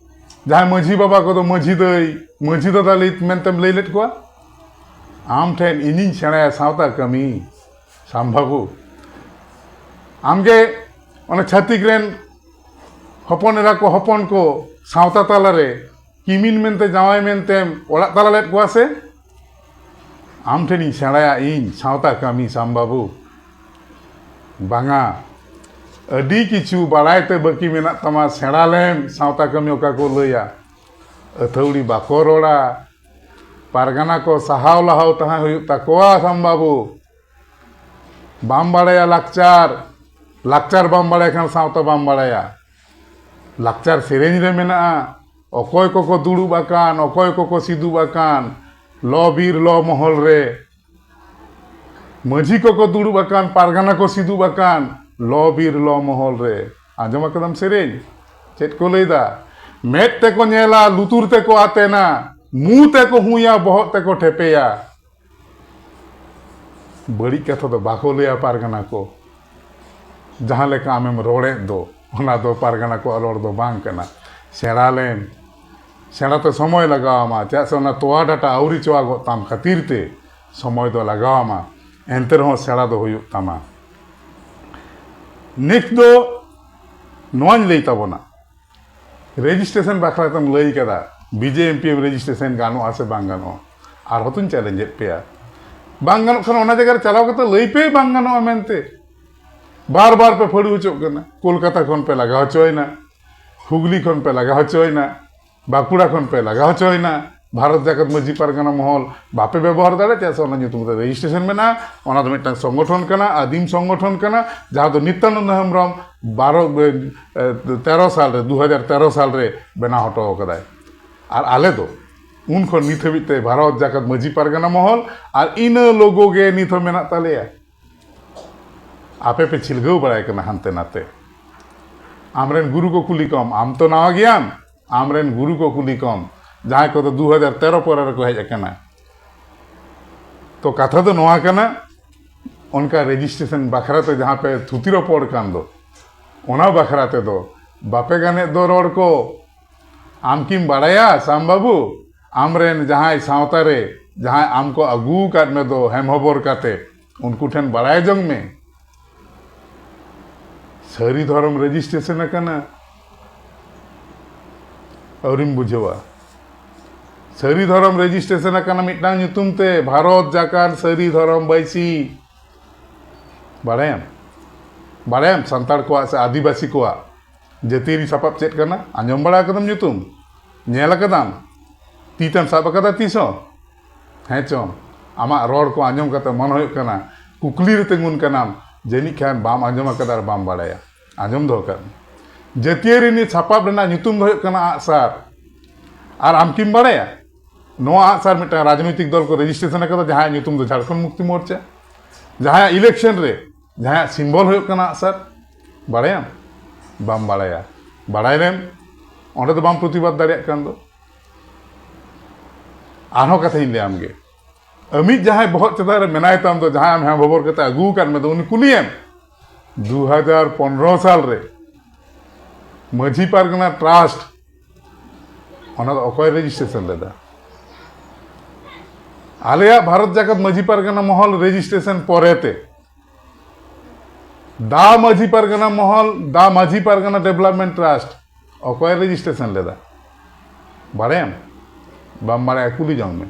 ᱡᱟᱦᱟᱸᱭ ᱢᱟᱹᱡᱷᱤ ᱵᱟᱵᱟ ᱠᱚᱫᱚ ᱢᱟᱹᱡᱷᱤ ᱫᱟᱹᱭ, ᱢᱟᱹᱡᱷᱤ ᱫᱟᱫᱟ ᱞᱟᱹᱭ ᱢᱮᱱᱛᱮᱢ ᱞᱟᱹᱭ ᱞᱮᱫ ᱠᱚᱣᱟ᱾ ᱟᱢ ᱴᱷᱮᱱ ᱤᱧᱤᱧ ᱥᱮᱬᱟᱭᱟ ᱥᱟᱶᱛᱟ ᱠᱟᱹᱢᱤ, ᱥᱟᱢ ᱵᱟᱹᱵᱩ᱾ ᱟᱢᱜᱮ ᱚᱱᱟ ᱪᱷᱟᱹᱛᱤᱠ ᱨᱮᱱ ᱦᱚᱯᱚᱱ ᱮᱨᱟ ᱠᱚ, ᱦᱚᱯᱚᱱ ᱠᱚ ᱥᱟᱶᱛᱟ ᱛᱟᱞᱟᱨᱮ ᱠᱤᱢᱤᱱ ᱢᱮᱱᱛᱮ, ᱡᱟᱶᱟᱭ ᱢᱮᱱᱛᱮᱢ ᱚᱲᱟᱜ ᱛᱟᱞᱟ ᱞᱮᱫ ᱠᱚᱣᱟ ᱥᱮ? ᱟᱢ ᱴᱷᱮᱱᱤᱧ ᱥᱮᱬᱟᱭᱟ ᱤᱧ ᱥᱟᱶᱛᱟ ᱠᱟᱹᱢᱤ, ᱥᱟᱢ ᱵᱟᱹᱵᱩ᱾ ᱵᱟᱝᱟ, ᱟᱹᱰᱤ ᱠᱤᱪᱷᱩ ᱵᱟᱲᱟᱭ ᱛᱮ ᱵᱟᱹᱠᱤ ᱢᱮᱱᱟᱜ ᱛᱟᱢᱟ᱾ ᱥᱮᱬᱟ ᱞᱮᱢ ᱥᱟᱶᱛᱟ ᱠᱟᱹᱢᱤ ᱚᱠᱟ ᱠᱚ ᱞᱟᱹᱭᱟ᱾ ᱟᱹᱛᱷᱟᱹᱣᱲᱤ ᱵᱟᱠᱚ ᱨᱚᱲᱟ᱾ ᱯᱟᱨᱜᱟᱱᱟ ᱠᱚ ᱥᱟᱦᱟᱣ ᱞᱟᱦᱟᱣ ᱛᱟᱦᱮᱸ ᱦᱩᱭᱩᱜ ᱛᱟᱠᱚᱣᱟ, ᱥᱟᱢ ᱵᱟᱹᱵᱩ᱾ ᱵᱟᱢ ᱵᱟᱲᱟᱭᱟ ᱞᱟᱠᱪᱟᱨ, ᱞᱟᱠᱪᱟᱨ ᱵᱟᱢ ᱵᱟᱲᱟᱭ ᱠᱷᱟᱱ ᱥᱟᱶᱛᱟ ᱵᱟᱢ ᱵᱟᱲᱟᱭᱟ᱾ ᱞᱟᱠᱪᱟᱨ ᱥᱮᱨᱮᱧ ᱨᱮ ᱢᱮᱱᱟᱜᱼᱟ, ᱚᱠᱚᱭ ᱠᱚᱠᱚ ᱫᱩᱲᱩᱵ ᱟᱠᱟᱱ, ᱚᱠᱚᱭ ᱠᱚᱠᱚ ᱥᱤᱫᱩᱵ ᱟᱠᱟᱱ, ᱞᱚ ᱵᱤᱨ ᱞᱚ ᱢᱚᱦᱚᱞ ᱨᱮ᱾ ᱢᱟᱹᱡᱷᱤ ᱠᱚᱠᱚ ᱫᱩᱲᱩᱵ ᱟᱠᱟᱱ, ᱯᱟᱨᱜᱟᱱᱟ ᱠᱚ ᱥᱤᱫᱩᱵ ᱟᱠᱟᱱ, ᱞᱚ ᱵᱤᱨ ᱞᱚ ᱢᱚᱦᱚᱞ ᱨᱮ᱾ ᱟᱸᱡᱚᱢ ᱟᱠᱟᱫᱟᱢ ᱥᱮᱨᱮᱧ? ᱪᱮᱫ ᱠᱚ ᱞᱟᱹᱭᱫᱟ? ᱢᱮᱫ ᱛᱮᱠᱚ ᱧᱮᱞᱟ, ᱞᱩᱛᱩᱨ ᱛᱮᱠᱚ ᱟᱛᱮᱱᱟ, ᱢᱩ ᱛᱮᱠᱚ ᱦᱩᱭᱟ, ᱵᱚᱦᱚᱜ ᱛᱮᱠᱚ ᱴᱷᱮᱯᱮᱭᱟ᱾ ᱵᱟᱹᱲᱤᱡ ᱠᱟᱛᱷᱟ ᱫᱚ ᱵᱟᱠᱚ ᱞᱟᱹᱭᱟ ᱯᱟᱨᱜᱟᱱᱟ ᱠᱚ᱾ ᱡᱟᱦᱟᱸ ᱞᱮᱠᱟ ᱟᱢᱮᱢ ᱨᱚᱲᱮᱫ ᱫᱚ, ᱚᱱᱟ ᱫᱚ ᱯᱟᱨᱜᱟᱱᱟ ᱠᱚᱣᱟᱜ ᱨᱚᱲ ᱫᱚ ᱵᱟᱝ ᱠᱟᱱᱟ᱾ ᱥᱮᱬᱟ ᱞᱮᱢ᱾ ᱥᱮᱬᱟ ᱛᱮ ᱥᱚᱢᱚᱭ ᱞᱟᱜᱟᱣ ᱟᱢᱟ, ᱪᱮᱫᱟᱜ ᱥᱮ ᱚᱱᱟ ᱛᱚᱣᱟ ᱰᱟᱴᱟ ᱟᱹᱣᱨᱤ ᱪᱚᱣᱟᱜᱚᱜ ᱛᱟᱢ ᱠᱷᱟᱹᱛᱤᱨ ᱛᱮ ᱥᱚᱢᱚᱭ ᱫᱚ ᱞᱟᱜᱟᱣ ᱟᱢᱟ᱾ ᱮᱱᱛᱮ ᱨᱮᱦᱚᱸ ᱥᱮᱬᱟ ᱫᱚ ᱦᱩᱭᱩᱜ ᱛᱟᱢᱟ᱾ ᱱᱤᱛ ᱫᱚ ᱱᱚᱣᱟᱧ ᱞᱟᱹᱭ ᱛᱟᱵᱚᱱᱟ, ᱨᱮᱡᱤᱥᱴᱨᱮᱥᱚᱱ ᱵᱟᱠᱷᱨᱟ ᱛᱮᱢ ᱞᱟᱹᱭ ᱠᱟᱫᱟ, ᱵᱤᱡᱮ ᱮᱢᱯᱤ ᱮᱢ ᱨᱮᱡᱤᱥᱴᱨᱮᱥᱚᱱ ᱜᱟᱱᱚᱜᱼᱟ ᱥᱮ ᱵᱟᱝ ᱜᱟᱱᱚᱜᱼᱟ? ᱟᱨᱦᱚᱸ ᱛᱚᱧ ᱪᱮᱞᱮᱧᱡᱮᱫ ᱯᱮᱭᱟ, ᱵᱟᱝ ᱜᱟᱱᱚᱜ ᱠᱷᱟᱱ ᱚᱱᱟ ᱡᱟᱭᱜᱟ ᱨᱮ ᱪᱟᱞᱟᱣ ᱠᱟᱛᱮ ᱞᱟᱹᱭ ᱯᱮ ᱵᱟᱝ ᱜᱟᱱᱚᱜᱼᱟ ᱢᱮᱱᱛᱮ᱾ ᱵᱟᱨ ᱵᱟᱨ ᱯᱮ ᱯᱷᱟᱹᱲᱩ ᱦᱚᱪᱚᱜ ᱠᱟᱱᱟ, ᱠᱳᱞᱠᱟᱛᱟ ᱠᱷᱚᱱ ᱯᱮ ᱞᱟᱜᱟ ᱦᱚᱪᱚᱭᱮᱱᱟ, ᱦᱩᱜᱽᱞᱤ ᱠᱷᱚᱱ ᱯᱮ ᱞᱟᱜᱟ ᱦᱚᱪᱚᱭᱮᱱᱟ, ᱵᱟᱸᱠᱩᱲᱟ ᱠᱷᱚᱱ ᱯᱮ ᱞᱟᱜᱟ ᱦᱚᱪᱚᱭᱮᱱᱟ, ᱵᱷᱟᱨᱚᱛ ᱡᱟᱠᱟᱛ ᱢᱟᱹᱡᱷᱤ ᱯᱟᱨᱜᱟᱱᱟ ᱢᱚᱦᱚᱞ ᱵᱟᱯᱮ ᱵᱮᱵᱚᱦᱟᱨ ᱫᱟᱲᱮᱭᱟᱜᱼᱟ, ᱪᱮᱫᱟᱜ ᱥᱮ ᱚᱱᱟ ᱧᱩᱛᱩᱢ ᱨᱮ ᱨᱮᱡᱤᱥᱴᱨᱮᱥᱚᱱ ᱢᱮᱱᱟᱜᱼᱟ᱾ ᱚᱱᱟ ᱫᱚ ᱢᱤᱫᱴᱟᱝ ᱥᱚᱝᱜᱚᱴᱷᱚᱱ ᱠᱟᱱᱟ, ᱟᱹᱫᱤᱢ ᱥᱚᱝᱜᱚᱴᱷᱚᱱ ᱠᱟᱱᱟ, ᱡᱟᱦᱟᱸ ᱫᱚ ᱱᱤᱛᱭᱟᱱᱚᱱᱫ ᱦᱮᱢᱵᱨᱚᱢ ᱵᱟᱨᱚ, ᱮ, ᱛᱮᱨᱚ ᱥᱟᱞ ᱨᱮ, ᱫᱩ ᱦᱟᱡᱟᱨ ᱛᱮᱨᱚ ᱥᱟᱞ ᱨᱮ ᱵᱮᱱᱟᱣ ᱦᱚᱴᱚ ᱠᱟᱫᱟᱭ᱾ ᱟᱨ ᱟᱞᱮ ᱫᱚ ᱩᱱ ᱠᱷᱚᱱ ᱱᱤᱛ ᱦᱟᱹᱵᱤᱡ ᱛᱮ ᱵᱷᱟᱨᱚᱛ ᱡᱟᱠᱟᱛ ᱢᱟᱹᱡᱷᱤ ᱯᱟᱨᱜᱟᱱᱟ ᱢᱚᱦᱚᱞ ᱟᱨ ᱤᱱᱟᱹ ᱞᱳᱜᱳ ᱜᱮ ᱱᱤᱛ ᱦᱚᱸ ᱢᱮᱱᱟᱜ ᱛᱟᱞᱮᱭᱟ᱾ ᱟᱯᱮ ᱯᱮ ᱪᱷᱤᱞᱜᱟᱹᱣ ᱵᱟᱲᱟᱭ ᱠᱟᱱᱟ ᱦᱟᱱᱛᱮ ᱱᱟᱛᱮ᱾ ᱟᱢᱨᱮᱱ ᱜᱩᱨᱩ ᱠᱚ ᱠᱩᱞᱤ ᱠᱚᱢ, ᱟᱢ ᱛᱚ ᱱᱟᱣᱟ ᱜᱮᱭᱟᱢ, ᱟᱢᱨᱮᱱ ᱜᱩᱨᱩ ᱠᱚ ᱠᱩᱞᱤ ᱠᱚᱢ, ᱡᱟᱦᱟᱸᱭ ᱠᱚᱫᱚ ᱫᱩ ᱦᱟᱡᱟᱨ ᱛᱮᱨᱚ ᱯᱚᱨᱮ ᱨᱮᱠᱚ ᱦᱮᱡ ᱟᱠᱟᱱᱟ᱾ ᱛᱚ ᱠᱟᱛᱷᱟ ᱫᱚ ᱱᱚᱣᱟ ᱠᱟᱱᱟ, ᱚᱱᱠᱟ ᱨᱮᱡᱤᱥᱴᱨᱮᱥᱚᱱ ᱵᱟᱠᱷᱨᱟ ᱛᱮ ᱡᱟᱦᱟᱸ ᱯᱮ ᱛᱷᱩᱛᱤ ᱨᱚᱯᱚᱲ ᱠᱟᱱ ᱫᱚ, ᱚᱱᱟ ᱵᱟᱠᱷᱨᱟ ᱛᱮᱫᱚ ᱵᱟᱯᱮ ᱜᱟᱱᱮᱫ ᱫᱚ ᱨᱚᱲ ᱠᱚ᱾ ᱟᱢ ᱠᱤᱢ ᱵᱟᱲᱟᱭᱟ ᱥᱟᱢ ᱵᱟᱹᱵᱩ, ᱟᱢᱨᱮᱱ ᱡᱟᱦᱟᱸᱭ ᱥᱟᱶᱛᱟ ᱨᱮ ᱡᱟᱦᱟᱸᱭ ᱟᱢ ᱠᱚ ᱟᱹᱜᱩ ᱟᱠᱟᱫ ᱢᱮ ᱫᱚ ᱦᱮᱢ ᱦᱚᱵᱚᱨ ᱠᱟᱛᱮ, ᱩᱱᱠᱩ ᱴᱷᱮᱱ ᱵᱟᱲᱟᱭ ᱡᱚᱝ ᱢᱮ᱾ ᱥᱟᱹᱨᱤ ᱫᱷᱚᱨᱚᱢ ᱨᱮᱡᱤᱥᱴᱨᱮᱥᱚᱱ ᱟᱠᱟᱱᱟ, ᱟᱹᱣᱨᱤᱢ ᱵᱩᱡᱷᱟᱹᱣᱟ? ᱥᱟᱹᱨᱤ ᱫᱷᱚᱨᱚᱢ ᱨᱮᱡᱤᱥᱴᱨᱮᱥᱚᱱ ᱟᱠᱟᱱᱟ ᱢᱤᱫᱴᱟᱝ ᱧᱩᱛᱩᱢ ᱛᱮ, ᱵᱷᱟᱨᱚᱛ ᱡᱟᱠᱟᱛ ᱥᱟᱹᱨᱤ ᱫᱷᱚᱨᱚᱢ ᱵᱟᱹᱭᱥᱤ᱾ ᱵᱟᱲᱟᱭᱟᱢ? ᱵᱟᱲᱟᱭᱟᱢ ᱥᱟᱱᱛᱟᱲ ᱠᱚᱣᱟᱜ ᱥᱮ ᱟᱹᱫᱤᱵᱟᱹᱥᱤ ᱠᱚᱣᱟᱜ ᱡᱟᱹᱛᱤᱭᱟᱹᱨᱤ ᱥᱟᱯᱟᱵ ᱪᱮᱫ ᱠᱟᱱᱟ? ᱟᱸᱡᱚᱢ ᱵᱟᱲᱟ ᱟᱠᱟᱫᱟᱢ ᱧᱩᱛᱩᱢ? ᱧᱮᱞ ᱟᱠᱟᱫᱟᱢ? ᱛᱤ ᱛᱮᱢ ᱥᱟᱵ ᱟᱠᱟᱫᱟ ᱛᱤᱥ ᱦᱚᱸ? ᱦᱮᱸ ᱪᱚᱝ, ᱟᱢᱟᱜ ᱨᱚᱲ ᱠᱚ ᱟᱸᱡᱚᱢ ᱠᱟᱛᱮ ᱢᱚᱱᱮ ᱦᱩᱭᱩᱜ ᱠᱟᱱᱟ ᱠᱩᱠᱞᱤ ᱨᱮ ᱛᱤᱸᱜᱩᱱ ᱠᱟᱱᱟᱢ, ᱡᱟᱹᱱᱤᱡ ᱠᱷᱟᱱ ᱵᱟᱢ ᱟᱸᱡᱚᱢ ᱟᱠᱟᱫᱟ ᱟᱨ ᱵᱟᱢ ᱵᱟᱲᱟᱭᱟ᱾ ᱟᱸᱡᱚᱢ ᱫᱚᱦᱚ ᱠᱟᱜ ᱢᱮ, ᱡᱟᱹᱛᱤᱭᱟᱹᱨᱤ ᱱᱤᱭᱟᱹ ᱥᱟᱯᱟᱵ ᱨᱮᱱᱟᱜ ᱧᱩᱛᱩᱢ ᱫᱚ ᱦᱩᱭᱩᱜ ᱠᱟᱱᱟ ᱟᱜᱼᱥᱟᱨ᱾ ᱟᱨ ᱟᱢ ᱠᱤᱢ ᱵᱟᱲᱟᱭᱟ ᱱᱚᱣᱟ ᱟᱜᱼᱥᱟᱨ ᱢᱤᱫᱴᱟᱝ ᱨᱟᱡᱽᱱᱳᱭᱛᱤᱠ ᱫᱚᱞ ᱠᱚ ᱨᱮᱡᱤᱥᱴᱨᱮᱥᱚᱱ ᱟᱠᱟᱫᱟ, ᱡᱟᱦᱟᱸᱭᱟᱜ ᱧᱩᱛᱩᱢ ᱫᱚ ᱡᱷᱟᱲᱠᱷᱚᱸᱰ ᱢᱩᱠᱛᱤ ᱢᱳᱨᱪᱟ, ᱡᱟᱦᱟᱸᱭᱟᱜ ᱤᱞᱮᱠᱥᱚᱱ ᱨᱮ ᱡᱟᱦᱟᱸᱭᱟᱜ ᱥᱤᱢᱵᱚᱞ ᱦᱩᱭᱩᱜ ᱠᱟᱱᱟ ᱟᱜᱼᱥᱟᱨ? ᱵᱟᱲᱟᱭᱟᱢ? ᱵᱟᱢ ᱵᱟᱲᱟᱭᱟ᱾ ᱵᱟᱲᱟᱭ ᱞᱮᱢ, ᱚᱸᱰᱮ ᱫᱚ ᱵᱟᱢ ᱯᱨᱚᱛᱤᱵᱟᱫ ᱫᱟᱲᱮᱭᱟᱜ ᱠᱟᱱ ᱫᱚ᱾ ᱟᱨᱦᱚᱸ ᱠᱟᱛᱷᱟᱧ ᱞᱟᱹᱭᱟᱢ ᱜᱮ, ᱟᱢᱤᱡ ᱡᱟᱦᱟᱸᱭ ᱵᱚᱦᱚᱜ ᱪᱮᱛᱟᱱ ᱨᱮ ᱢᱮᱱᱟᱭ ᱛᱟᱢ ᱫᱚ, ᱡᱟᱦᱟᱸᱭ ᱟᱢ ᱦᱮᱸ ᱵᱷᱚᱵᱚᱨ ᱠᱟᱛᱮ ᱟᱹᱜᱩ ᱟᱠᱟᱫ ᱢᱮ ᱫᱚ, ᱩᱱᱤ ᱠᱩᱞᱤᱭᱮᱢ, ᱫᱩ ᱦᱟᱡᱟᱨ ᱯᱚᱱᱨᱚ ᱥᱟᱞ ᱨᱮ ᱢᱟᱹᱡᱷᱤ ᱯᱟᱨᱜᱟᱱᱟ ᱴᱨᱟᱥᱴ, ᱚᱱᱟ ᱫᱚ ᱚᱠᱚᱭ ᱨᱮᱡᱤᱥᱴᱨᱮᱥᱚᱱ ᱞᱮᱫᱟ? ᱟᱞᱮᱭᱟᱜ ᱵᱷᱟᱨᱚᱛ ᱡᱟᱠᱟᱛ ᱢᱟᱹᱡᱷᱤ ᱯᱟᱨᱜᱟᱱᱟ ᱢᱚᱦᱚᱞ ᱨᱮᱡᱤᱥᱴᱨᱮᱥᱚᱱ ᱯᱚᱨᱮᱛᱮ ᱫᱟ ᱢᱟᱹᱡᱷᱤ ᱯᱟᱨᱜᱟᱱᱟ ᱢᱚᱦᱚᱞ, ᱫᱟ ᱢᱟᱹᱡᱷᱤ ᱯᱟᱨᱜᱟᱱᱟ ᱰᱮᱵᱷᱞᱚᱯᱢᱮᱱᱴ ᱴᱨᱟᱥᱴ ᱚᱠᱚᱭ ᱨᱮᱡᱤᱥᱴᱨᱮᱥᱚᱱ ᱞᱮᱫᱟ? ᱵᱟᱲᱟᱭᱟᱢ? ᱵᱟᱢ ᱵᱟᱲᱟᱭᱟ, ᱠᱩᱞᱤ ᱡᱚᱝ ᱢᱮ᱾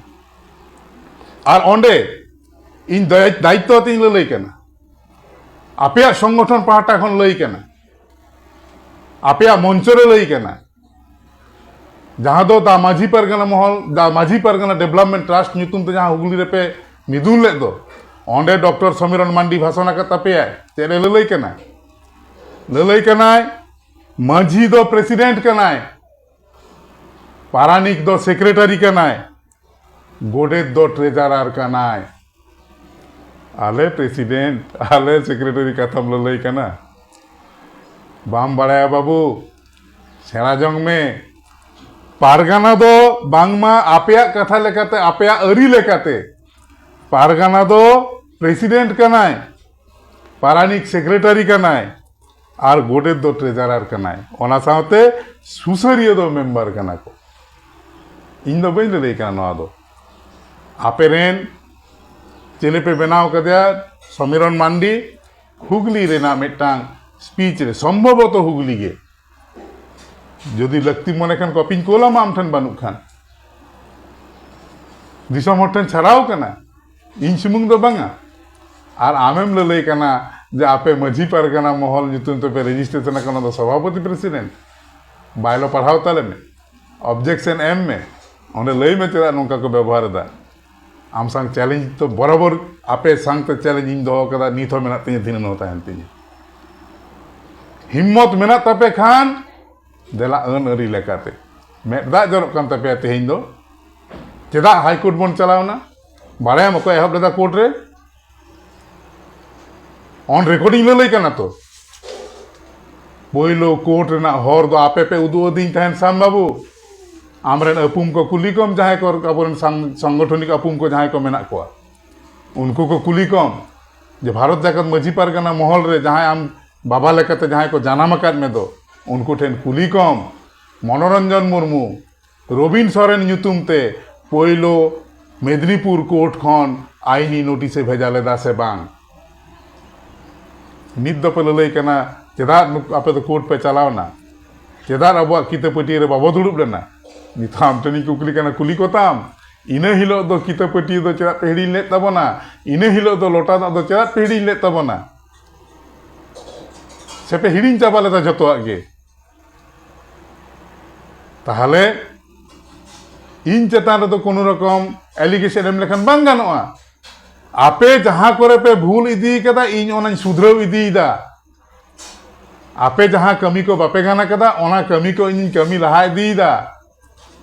ᱟᱨ ᱚᱸᱰᱮ ᱤᱧ ᱫᱟᱭ-, ᱫᱟᱭᱤᱛᱛᱚ ᱟᱛᱮᱧ ᱞᱟᱹᱞᱟᱹᱭ ᱠᱟᱱᱟ, ᱟᱯᱮᱭᱟᱜ ᱥᱚᱝᱜᱚᱴᱷᱚᱱ ᱯᱟᱦᱴᱟ ᱠᱷᱚᱱ ᱞᱟᱹᱭ ᱠᱟᱱᱟ, ᱟᱯᱮᱭᱟᱜ ᱢᱚᱧᱪᱚ ᱨᱮ ᱞᱟᱹᱭ ᱠᱟᱱᱟ, ᱡᱟᱦᱟᱸ ᱫᱚ ᱫᱟ ᱢᱟᱹᱡᱷᱤ ᱯᱟᱨᱜᱟᱱᱟ ᱢᱚᱦᱚᱞ, ᱫᱟ ᱢᱟᱹᱡᱷᱤ ᱯᱟᱨᱜᱟᱱᱟ ᱰᱮᱵᱷᱞᱚᱯᱢᱮᱱᱴ ᱴᱨᱟᱥᱴ ᱧᱩᱛᱩᱢ ᱛᱮ ᱡᱟᱦᱟᱸ ᱦᱩᱜᱽᱞᱤ ᱨᱮᱯᱮ ᱢᱤᱫᱩᱱ ᱞᱮᱫ ᱫᱚ, ᱚᱸᱰᱮ ᱰᱚᱠᱴᱚᱨ ᱥᱚᱢᱤᱨᱚᱱ ᱢᱟᱱᱰᱤ ᱵᱷᱟᱥᱚᱱ ᱟᱠᱟᱫ ᱛᱟᱯᱮᱭᱟᱭ᱾ ᱪᱮᱫ ᱮ ᱞᱟᱹᱞᱟᱹᱭ ᱠᱟᱱᱟ? ᱞᱟᱹᱞᱟᱹᱭ ᱠᱟᱱᱟᱭ, ᱢᱟᱹᱡᱷᱤ ᱫᱚ ᱯᱨᱮᱥᱤᱰᱮᱱᱴ ᱠᱟᱱᱟᱭ, ᱯᱟᱨᱟᱱᱤᱠ ᱫᱚ ᱥᱮᱠᱨᱮᱴᱟᱨᱤ ᱠᱟᱱᱟᱭ, ᱜᱚᱰᱮᱛ ᱫᱚ ᱴᱨᱮᱡᱟᱨᱟᱨ ᱠᱟᱱᱟᱭ᱾ ᱟᱞᱮ ᱯᱨᱮᱥᱤᱰᱮᱱᱴ, ᱟᱞᱮ ᱥᱮᱠᱨᱮᱴᱟᱨᱤ ᱠᱟᱛᱷᱟᱢ ᱞᱟᱹᱞᱟᱹᱭ ᱠᱟᱱᱟ? ᱵᱟᱢ ᱵᱟᱲᱟᱭᱟ ᱵᱟᱹᱵᱩ, ᱥᱮᱬᱟ ᱡᱚᱝ ᱢᱮ᱾ ᱯᱟᱨᱜᱟᱱᱟ ᱫᱚ ᱵᱟᱝᱢᱟ ᱟᱯᱮᱭᱟᱜ ᱠᱟᱛᱷᱟ ᱞᱮᱠᱟᱛᱮ, ᱟᱯᱮᱭᱟᱜ ᱟᱹᱨᱤ ᱞᱮᱠᱟᱛᱮ ᱯᱟᱨᱜᱟᱱᱟ ᱫᱚ ᱯᱨᱮᱥᱤᱰᱮᱱᱴ ᱠᱟᱱᱟᱭ, ᱯᱟᱨᱟᱱᱤᱠ ᱥᱮᱠᱨᱮᱴᱟᱨᱤ ᱠᱟᱱᱟᱭ, ᱟᱨ ᱜᱚᱰᱮᱛ ᱫᱚ ᱴᱨᱮᱡᱟᱨᱟᱨ ᱠᱟᱱᱟᱭ᱾ ᱚᱱᱟ ᱥᱟᱶᱛᱮ ᱥᱩᱥᱟᱹᱨᱤᱭᱟᱹ ᱫᱚ ᱢᱮᱢᱵᱟᱨ ᱠᱟᱱᱟ ᱠᱚ᱾ ᱤᱧ ᱫᱚ ᱵᱟᱹᱧ ᱞᱟᱹᱞᱟᱹᱭ ᱠᱟᱱᱟ ᱱᱚᱣᱟ ᱫᱚ᱾ ᱟᱯᱮ ᱨᱮᱱ ᱪᱤᱞᱤ ᱯᱮ ᱵᱮᱱᱟᱣ ᱠᱟᱫᱮᱭᱟ? ᱥᱚᱢᱤᱨᱚᱱ ᱢᱟᱱᱰᱤ᱾ ᱦᱩᱜᱽᱞᱤ ᱨᱮᱱᱟᱜ ᱢᱤᱫᱴᱟᱝ ᱥᱯᱤᱪ ᱨᱮ, ᱥᱚᱢᱵᱷᱚᱵᱚᱛᱚ ᱦᱩᱜᱽᱞᱤ ᱜᱮ, ᱡᱩᱫᱤ ᱞᱟᱹᱠᱛᱤ ᱢᱚᱱᱮ ᱠᱷᱟᱱ ᱠᱚᱯᱤᱧ ᱠᱳᱞᱟᱢᱟ ᱟᱢ ᱴᱷᱮᱱ, ᱵᱟᱹᱱᱩᱜ ᱠᱷᱟᱱ᱾ ᱫᱤᱥᱚᱢ ᱦᱚᱲ ᱴᱷᱮᱱ ᱪᱷᱟᱨᱟᱣ ᱠᱟᱱᱟ, ᱤᱧ ᱥᱩᱢᱩᱝ ᱫᱚ ᱵᱟᱝᱟ᱾ ᱟᱨ ᱟᱢᱮᱢ ᱞᱟᱹᱞᱟᱹᱭ ᱠᱟᱱᱟ ᱡᱮ ᱟᱯᱮ ᱢᱟᱹᱡᱷᱤ ᱯᱟᱨᱜᱟᱱᱟ ᱢᱚᱦᱚᱞ ᱧᱩᱛᱩᱢ ᱛᱮᱯᱮ ᱨᱮᱡᱤᱥᱴᱨᱮᱥᱚᱱ ᱟᱠᱟᱱᱟ, ᱚᱱᱟ ᱫᱚ ᱥᱚᱵᱷᱟᱯᱚᱛᱤ ᱯᱨᱮᱥᱤᱰᱮᱱᱴ᱾ ᱵᱟᱭᱞᱚ ᱯᱟᱲᱦᱟᱣ ᱛᱟᱞᱮ ᱢᱮ, ᱚᱵᱡᱮᱠᱥᱚᱱ ᱮᱢ ᱢᱮ, ᱚᱸᱰᱮ ᱞᱟᱹᱭ ᱢᱮ ᱪᱮᱫᱟᱜ ᱱᱚᱝᱠᱟ ᱠᱚ ᱵᱮᱵᱚᱦᱟᱨ ᱮᱫᱟ᱾ ᱟᱢ ᱥᱟᱝ ᱪᱮᱞᱮᱧᱡᱽ ᱛᱚ ᱵᱚᱨᱟᱵᱚᱨ, ᱟᱯᱮ ᱥᱟᱝᱛᱮ ᱪᱮᱞᱮᱧᱡᱽ ᱤᱧ ᱫᱚᱦᱚ ᱠᱟᱫᱟ, ᱱᱤᱛ ᱦᱚᱸ ᱢᱮᱱᱟᱜ ᱛᱤᱧᱟᱹ, ᱫᱷᱤᱱᱟᱹᱱ ᱦᱚᱸ ᱛᱟᱦᱮᱱ ᱛᱤᱧᱟᱹ᱾ ᱦᱤᱢᱢᱚᱛ ᱢᱮᱱᱟᱜ ᱛᱟᱯᱮ ᱠᱷᱟᱱ ᱫᱮᱞᱟ ᱟᱹᱱ ᱟᱹᱨᱤ ᱞᱮᱠᱟᱛᱮ᱾ ᱢᱮᱫ ᱫᱟᱜ ᱡᱚᱨᱚᱜ ᱠᱟᱱ ᱛᱟᱯᱮᱭᱟ ᱛᱮᱦᱮᱧ ᱫᱚ᱾ ᱪᱮᱫᱟᱜ ᱦᱟᱭ ᱠᱳᱨᱴ ᱵᱚᱱ ᱪᱟᱞᱟᱣᱱᱟ? ᱵᱟᱲᱟᱭᱟᱢ ᱚᱠᱚᱭ ᱮᱦᱚᱵ ᱞᱮᱫᱟ ᱠᱳᱨᱴ ᱨᱮ? ᱚᱱ ᱨᱮᱠᱚᱨᱰᱤᱝ ᱞᱟᱹᱞᱟᱹᱭ ᱠᱟᱱᱟ ᱛᱚ᱾ ᱯᱳᱭᱞᱳ ᱠᱳᱨᱴ ᱨᱮᱱᱟᱜ ᱦᱚᱨ ᱫᱚ ᱟᱯᱮ ᱯᱮ ᱩᱫᱩᱜ ᱟᱹᱫᱤᱧ ᱛᱟᱦᱮᱱ ᱥᱟᱢ ᱵᱟᱹᱵᱩ᱾ ᱟᱢᱨᱮᱱ ᱟᱹᱯᱩᱢ ᱠᱚ ᱠᱩᱞᱤ ᱠᱚᱢ, ᱡᱟᱦᱟᱸᱭ ᱠᱚ ᱟᱵᱚᱨᱮᱱ ᱥᱟᱝ- ᱥᱚᱝᱜᱚᱴᱷᱚᱱᱤᱠ ᱟᱹᱯᱩᱢ ᱠᱚ ᱡᱟᱦᱟᱸᱭ ᱠᱚ ᱢᱮᱱᱟᱜ ᱠᱚᱣᱟ, ᱩᱱᱠᱩ ᱠᱚ ᱠᱩᱞᱤ ᱠᱚᱢ ᱡᱮ ᱵᱷᱟᱨᱚᱛ ᱡᱟᱠᱟᱛ ᱢᱟᱹᱡᱷᱤ ᱯᱟᱨᱜᱟᱱᱟ ᱢᱚᱦᱚᱞ ᱨᱮ ᱡᱟᱦᱟᱸᱭ ᱟᱢ ᱵᱟᱵᱟ ᱞᱮᱠᱟᱛᱮ ᱡᱟᱦᱟᱸᱭ ᱠᱚ ᱡᱟᱱᱟᱢ ᱟᱠᱟᱫ ᱢᱮ ᱫᱚ, ᱩᱱᱠᱩ ᱴᱷᱮᱱ ᱠᱩᱞᱤ ᱠᱚᱢ᱾ ᱢᱚᱱᱳᱨᱚᱧᱡᱚᱱ ᱢᱩᱨᱢᱩ, ᱨᱚᱵᱤᱱ ᱥᱚᱨᱮᱱ ᱧᱩᱛᱩᱢ ᱛᱮ ᱯᱳᱭᱞᱳ ᱢᱮᱫᱽᱱᱤᱯᱩᱨ ᱠᱳᱨᱴ ᱠᱷᱚᱱ ᱟᱭᱤᱱᱤ ᱱᱳᱴᱤᱥ ᱮ ᱵᱷᱮᱡᱟ ᱞᱮᱫᱟ ᱥᱮ ᱵᱟᱝ? ᱱᱤᱛ ᱫᱚᱯᱮ ᱞᱟᱹᱞᱟᱹᱭ ᱠᱟᱱᱟ, ᱪᱮᱫᱟᱜ ᱱᱩᱠ- ᱟᱯᱮ ᱫᱚ ᱠᱳᱨᱴ ᱯᱮ ᱪᱟᱞᱟᱣᱱᱟ? ᱪᱮᱫᱟᱜ ᱟᱵᱚᱣᱟᱜ ᱠᱤᱛᱟᱹ ᱯᱟᱹᱴᱭᱟᱹ ᱨᱮ ᱵᱟᱵᱚ ᱫᱩᱲᱩᱵ ᱞᱮᱱᱟ? ᱱᱤᱛ ᱦᱚᱸ ᱟᱢ ᱴᱷᱮᱱᱤᱧ ᱠᱩᱠᱞᱤ ᱠᱟᱱᱟ, ᱠᱩᱞᱤ ᱠᱚᱛᱟᱢ᱾ ᱤᱱᱟᱹ ᱦᱤᱞᱳᱜ ᱫᱚ ᱠᱤᱛᱟᱹ ᱯᱟᱹᱴᱭᱟᱹ ᱫᱚ ᱪᱮᱫᱟᱜ ᱯᱮ ᱦᱤᱲᱤᱧ ᱞᱮᱫ ᱛᱟᱵᱚᱱᱟ? ᱤᱱᱟᱹ ᱦᱤᱞᱳᱜ ᱫᱚ ᱞᱚᱴᱟ ᱫᱟᱜ ᱫᱚ ᱪᱮᱫᱟᱜ ᱯᱮ ᱦᱤᱲᱤᱧ ᱞᱮᱫ ᱛᱟᱵᱚᱱᱟ? ᱥᱮᱯᱮ ᱦᱤᱲᱤᱧ ᱪᱟᱵᱟ ᱞᱮᱫᱟ ᱡᱚᱛᱚᱣᱟᱜ ᱜᱮ? ᱛᱟᱦᱚᱞᱮ ᱤᱧ ᱪᱮᱛᱟᱱ ᱨᱮᱫᱚ ᱠᱳᱱᱳ ᱨᱚᱠᱚᱢ ᱮᱞᱤᱜᱮᱥᱚᱱ ᱮᱢ ᱞᱮᱠᱷᱟᱱ ᱵᱟᱝ ᱜᱟᱱᱚᱜᱼᱟ᱾ ᱟᱯᱮ ᱡᱟᱦᱟᱸ ᱠᱚᱨᱮ ᱯᱮ ᱵᱷᱩᱞ ᱤᱫᱤ ᱠᱟᱫᱟ, ᱤᱧ ᱚᱱᱟᱧ ᱥᱩᱫᱷᱨᱟᱹᱣ ᱤᱫᱤᱭᱮᱫᱟ᱾ ᱟᱯᱮ ᱡᱟᱦᱟᱸ ᱠᱟᱹᱢᱤ ᱠᱚ ᱵᱟᱯᱮ ᱜᱟᱱ ᱠᱟᱫᱟ, ᱚᱱᱟ ᱠᱟᱹᱢᱤ ᱠᱚ ᱤᱧᱤᱧ ᱠᱟᱹᱢᱤ ᱞᱟᱦᱟ ᱤᱫᱤᱭᱮᱫᱟ᱾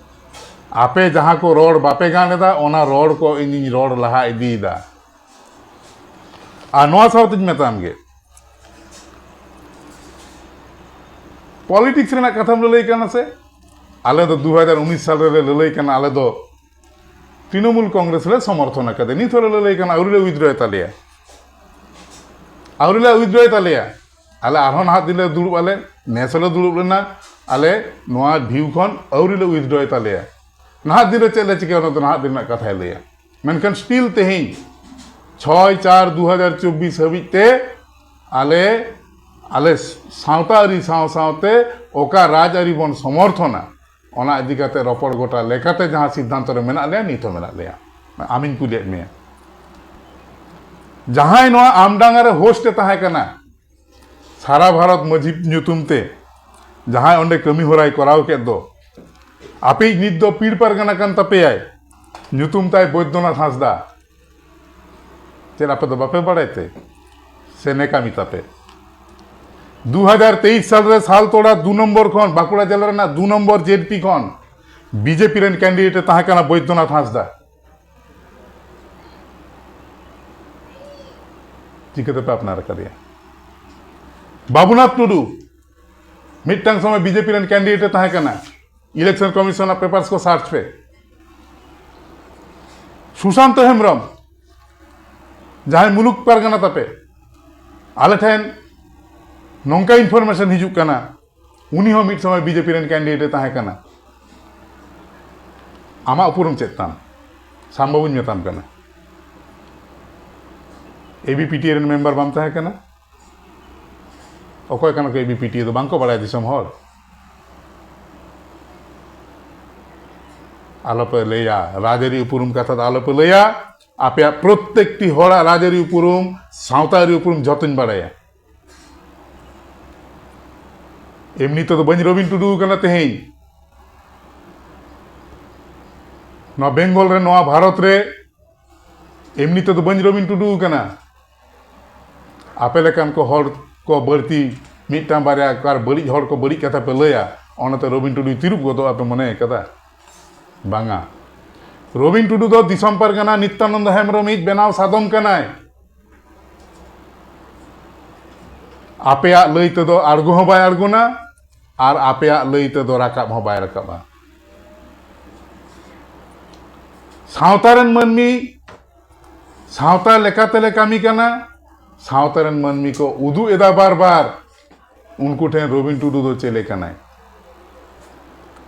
ᱟᱯᱮ ᱡᱟᱦᱟᱸ ᱠᱚ ᱨᱚᱲ ᱵᱟᱯᱮ ᱜᱟᱱ ᱮᱫᱟ, ᱚᱱᱟ ᱨᱚᱲ ᱠᱚ ᱤᱧᱤᱧ ᱨᱚᱲ ᱞᱟᱦᱟ ᱤᱫᱤᱭᱮᱫᱟ᱾ ᱟᱨ ᱱᱚᱣᱟ ᱥᱟᱶᱛᱮᱧ ᱢᱮᱛᱟᱢ ᱜᱮ, ᱯᱚᱞᱤᱴᱤᱠᱥ ᱨᱮᱱᱟᱜ ᱠᱟᱛᱷᱟᱢ ᱞᱟᱹᱞᱟᱹᱭ ᱠᱟᱱᱟ ᱥᱮ? ᱟᱞᱮ ᱫᱚ ᱫᱩ ᱦᱟᱡᱟᱨ ᱩᱱᱤᱥ ᱥᱟᱞ ᱨᱮᱞᱮ ᱞᱟᱹᱞᱟᱹᱭ ᱠᱟᱱᱟ, ᱟᱞᱮ ᱫᱚ ᱛᱨᱤᱱᱚᱢᱩᱞ ᱠᱚᱝᱜᱨᱮᱥ ᱞᱮ ᱥᱚᱢᱚᱨᱛᱷᱚᱱ ᱟᱠᱟᱫᱟ᱾ ᱱᱤᱛ ᱦᱚᱸᱞᱮ ᱞᱟᱹᱞᱟᱹᱭ ᱠᱟᱱᱟ, ᱟᱹᱣᱨᱤ ᱞᱮ ᱣᱤᱛᱷᱰᱨᱚᱭ ᱛᱟᱞᱮᱭᱟ, ᱟᱹᱣᱨᱤ ᱞᱮ ᱣᱤᱛᱷᱰᱨᱚᱭ ᱛᱟᱞᱮᱭᱟ᱾ ᱟᱞᱮ ᱟᱨᱦᱚᱸ ᱱᱟᱦᱟᱜ ᱫᱤᱱ ᱞᱮ ᱫᱩᱲᱩᱵ ᱟᱞᱮ, ᱱᱮᱥ ᱦᱚᱸᱞᱮ ᱫᱩᱲᱩᱵ ᱞᱮᱱᱟ, ᱟᱞᱮ ᱱᱚᱣᱟ ᱰᱷᱤᱣ ᱠᱷᱚᱱ ᱟᱹᱣᱨᱤ ᱞᱮ ᱣᱤᱛᱷᱰᱨᱚᱭ ᱛᱟᱞᱮᱭᱟ᱾ ᱱᱟᱦᱟᱜ ᱫᱤᱱ ᱨᱮ ᱪᱮᱫ ᱞᱮ ᱪᱤᱠᱟᱹᱭᱟ, ᱚᱱᱟ ᱫᱚ ᱱᱟᱦᱟᱜ ᱫᱤᱱ ᱨᱮᱱᱟᱜ ᱠᱟᱛᱷᱟᱭ ᱞᱟᱹᱭᱟ᱾ ᱢᱮᱱᱠᱷᱟᱱ ᱥᱴᱤᱞ ᱛᱮᱦᱮᱧ ᱪᱷᱚᱭ ᱪᱟᱨ ᱫᱩ ᱦᱟᱡᱟᱨ ᱪᱚᱵᱵᱤᱥ ᱦᱟᱹᱵᱤᱡ ᱛᱮ ᱟᱞᱮ, ᱟᱞᱮ ᱥᱟᱶᱛᱟ ᱟᱹᱨᱤ ᱥᱟᱶ ᱥᱟᱶᱛᱮ ᱚᱠᱟ ᱨᱟᱡᱽ ᱟᱹᱨᱤ ᱵᱚᱱ ᱥᱚᱢᱚᱨᱛᱷᱚᱱᱟ, ᱚᱱᱟ ᱤᱫᱤ ᱠᱟᱛᱮ ᱨᱚᱯᱚᱲ ᱜᱚᱴᱟ ᱞᱮᱠᱟᱛᱮ ᱡᱟᱦᱟᱸ ᱥᱤᱫᱽᱫᱷᱟᱱᱛᱚ ᱨᱮ ᱢᱮᱱᱟᱜ ᱞᱮᱭᱟ, ᱱᱤᱛ ᱦᱚᱸ ᱢᱮᱱᱟᱜ ᱞᱮᱭᱟ᱾ ᱟᱢᱤᱧ ᱠᱩᱞᱤᱭᱮᱫ ᱢᱮᱭᱟ, ᱡᱟᱦᱟᱸᱭ ᱱᱚᱣᱟ ᱟᱢᱰᱟᱝᱜᱟ ᱨᱮ ᱦᱳᱥᱴ ᱮ ᱛᱟᱦᱮᱸ ᱠᱟᱱᱟ, ᱥᱟᱨᱟ ᱵᱷᱟᱨᱚᱛ ᱢᱟᱹᱡᱷᱤ ᱧᱩᱛᱩᱢ ᱛᱮ ᱡᱟᱦᱟᱸᱭ ᱚᱸᱰᱮ ᱠᱟᱹᱢᱤ ᱦᱚᱨᱟᱭ ᱠᱚᱨᱟᱣ ᱠᱮᱫ ᱫᱚ, ᱟᱯᱮᱭᱤᱡ ᱱᱤᱛ ᱫᱚ ᱯᱤᱲ ᱯᱟᱨᱜᱟᱱᱟ ᱠᱟᱱ ᱛᱟᱯᱮᱭᱟᱭ, ᱧᱩᱛᱩᱢ ᱛᱟᱭ ᱵᱳᱭᱫᱚᱱᱟᱛᱷ ᱦᱟᱸᱥᱫᱟ᱾ ᱪᱮᱫ ᱟᱯᱮ ᱫᱚ ᱵᱟᱯᱮ ᱵᱟᱲᱟᱭ ᱛᱮ? ᱥᱮ ᱱᱮᱠᱟᱢᱤ ᱛᱟᱯᱮ? ᱫᱩ ᱦᱟᱡᱟᱨ ᱛᱮᱭᱤᱥ ᱥᱟᱞ ᱨᱮ ᱥᱟᱞᱛᱳᱲᱟ ᱫᱩ ᱱᱚᱢᱵᱚᱨ ᱠᱷᱚᱱ, ᱵᱟᱸᱠᱩᱲᱟ ᱡᱮᱞᱟ ᱨᱮᱱᱟᱜ ᱫᱩ ᱱᱚᱢᱵᱚᱨ ᱡᱮᱰᱯᱤ ᱠᱷᱚᱱ ᱵᱤᱡᱮᱯᱤ ᱨᱮᱱ ᱠᱮᱱᱰᱤᱰᱮᱴ ᱮ ᱛᱟᱦᱮᱸ ᱠᱟᱱᱟ ᱵᱳᱭᱫᱚᱱᱟᱛᱷ ᱦᱟᱸᱥᱫᱟ᱾ ᱪᱤᱠᱟᱹ ᱛᱮᱯᱮ ᱟᱯᱱᱟᱨ ᱟᱠᱟᱫᱮᱭᱟ? ᱵᱟᱵᱩᱱᱟᱛᱷ ᱴᱩᱰᱩ, ᱢᱤᱫᱴᱟᱝ ᱥᱚᱢᱚᱭ ᱵᱤᱡᱮᱯᱤ ᱨᱮᱱ ᱠᱮᱱᱰᱤᱰᱮᱴ ᱮ ᱛᱟᱦᱮᱸ ᱠᱟᱱᱟ᱾ ᱤᱞᱮᱠᱥᱚᱱ ᱠᱚᱢᱤᱥᱚᱱ ᱟᱜ ᱯᱮᱯᱟᱨᱥ ᱠᱚ ᱥᱟᱨᱪ ᱯᱮ᱾ ᱥᱩᱥᱟᱱᱛᱚ ᱦᱮᱢᱵᱨᱚᱢ, ᱡᱟᱦᱟᱸᱭ ᱢᱩᱞᱩᱠ ᱯᱟᱨᱜᱟᱱᱟ ᱛᱟᱯᱮ, ᱟᱞᱮ ᱴᱷᱮᱱ ᱱᱚᱝᱠᱟ ᱤᱱᱯᱷᱚᱨᱢᱮᱥᱚᱱ ᱦᱤᱡᱩᱜ ᱠᱟᱱᱟ, ᱩᱱᱤ ᱦᱚᱸ ᱢᱤᱫ ᱥᱚᱢᱚᱭ ᱵᱤᱡᱮᱯᱤ ᱨᱮᱱ ᱠᱮᱱᱰᱤᱰᱮᱴ ᱮ ᱛᱟᱦᱮᱸ ᱠᱟᱱᱟ᱾ ᱟᱢᱟᱜ ᱩᱯᱨᱩᱢ ᱪᱮᱫ ᱛᱟᱢ? ᱥᱟᱢ ᱵᱟᱹᱵᱩᱧ ᱢᱮᱛᱟᱢ ᱠᱟᱱᱟ, ᱮᱵᱤᱯᱤᱴᱤ ᱨᱮᱱ ᱢᱮᱢᱵᱟᱨ ᱵᱟᱢ ᱛᱟᱦᱮᱸ ᱠᱟᱱᱟ? ᱚᱠᱚᱭ ᱠᱟᱱᱟ ᱠᱚ ᱮᱵᱤᱯᱤᱴᱤ ᱫᱚ ᱵᱟᱝ ᱠᱚ ᱵᱟᱲᱟᱭᱟ ᱫᱤᱥᱚᱢ ᱦᱚᱲ? ᱟᱞᱚᱯᱮ ᱞᱟᱹᱭᱟ, ᱨᱟᱡᱽᱟᱹᱨᱤ ᱩᱯᱨᱩᱢ ᱠᱟᱛᱷᱟ ᱫᱚ ᱟᱞᱚᱯᱮ ᱞᱟᱹᱭᱟ᱾ ᱟᱯᱮᱭᱟᱜ ᱯᱨᱚᱛᱛᱮᱠᱴᱤ ᱦᱚᱲᱟᱜ ᱨᱟᱡᱽᱟᱹᱨᱤ ᱩᱯᱨᱩᱢ, ᱥᱟᱶᱛᱟ ᱟᱹᱨᱤ ᱩᱯᱨᱩᱢ ᱡᱷᱚᱛᱚᱧ ᱵᱟᱲᱟᱭᱟ᱾ ᱮᱢᱱᱤ ᱛᱮᱫᱚ ᱵᱟᱹᱧ ᱨᱚᱵᱤᱱ ᱴᱩᱰᱩ ᱠᱟᱱᱟ ᱛᱮᱦᱮᱧ᱾ ᱱᱚᱣᱟ ᱵᱮᱝᱜᱚᱞ ᱨᱮ, ᱱᱚᱣᱟ ᱵᱷᱟᱨᱚᱛ ᱨᱮ ᱮᱢᱱᱤ ᱛᱮᱫᱚ ᱵᱟᱹᱧ ᱨᱚᱵᱤᱱ ᱴᱩᱰᱩ ᱠᱟᱱᱟ᱾ ᱟᱯᱮ ᱞᱮᱠᱟᱱ ᱠᱚ ᱦᱚᱲ ᱠᱚ ᱵᱟᱹᱲᱛᱤ, ᱢᱤᱫᱴᱟᱝ ᱵᱟᱨᱭᱟ ᱟᱨ ᱵᱟᱹᱲᱤᱡ ᱦᱚᱲ ᱠᱚ ᱵᱟᱹᱲᱤᱡ ᱠᱟᱛᱷᱟ ᱯᱮ ᱞᱟᱹᱭᱟ, ᱚᱱᱟᱛᱮ ᱨᱚᱵᱤᱱ ᱴᱩᱰᱩᱭ ᱛᱤᱨᱩᱵ ᱜᱚᱫᱚᱜᱼᱟ ᱯᱮ ᱢᱚᱱᱮ ᱠᱟᱫᱟ? ᱵᱟᱝᱟ᱾ ᱨᱚᱵᱤᱱ ᱴᱩᱰᱩ ᱫᱚ ᱫᱤᱥᱚᱢ ᱯᱟᱨᱜᱟᱱᱟ ᱱᱤᱛᱭᱟᱱᱚᱱᱫᱚ ᱦᱮᱢᱵᱨᱚᱢᱤᱡ ᱵᱮᱱᱟᱣ ᱥᱟᱫᱚᱢ ᱠᱟᱱᱟᱭ᱾ ᱟᱯᱮᱭᱟᱜ ᱞᱟᱹᱭ ᱛᱮᱫᱚ ᱟᱬᱜᱚ ᱦᱚᱸ ᱵᱟᱭ ᱟᱬᱜᱚᱱᱟ, ᱟᱨ ᱟᱯᱮᱭᱟᱜ ᱞᱟᱹᱭ ᱛᱮᱫᱚ ᱨᱟᱠᱟᱵ ᱦᱚᱸ ᱵᱟᱭ ᱨᱟᱠᱟᱵᱼᱟ᱾ ᱥᱟᱶᱛᱟ ᱨᱮᱱ ᱢᱟᱹᱱᱢᱤ ᱥᱟᱶᱛᱟ ᱞᱮᱠᱟᱛᱮᱞᱮ ᱠᱟᱹᱢᱤ ᱠᱟᱱᱟ, ᱥᱟᱶᱛᱟ ᱨᱮᱱ ᱢᱟᱹᱱᱢᱤ ᱠᱚ ᱩᱫᱩᱜ ᱮᱫᱟ ᱵᱟᱨ ᱵᱟᱨ, ᱩᱱᱠᱩ ᱴᱷᱮᱱ ᱨᱚᱵᱤᱱ ᱴᱩᱰᱩ ᱫᱚ ᱪᱮᱞᱮ ᱠᱟᱱᱟᱭ?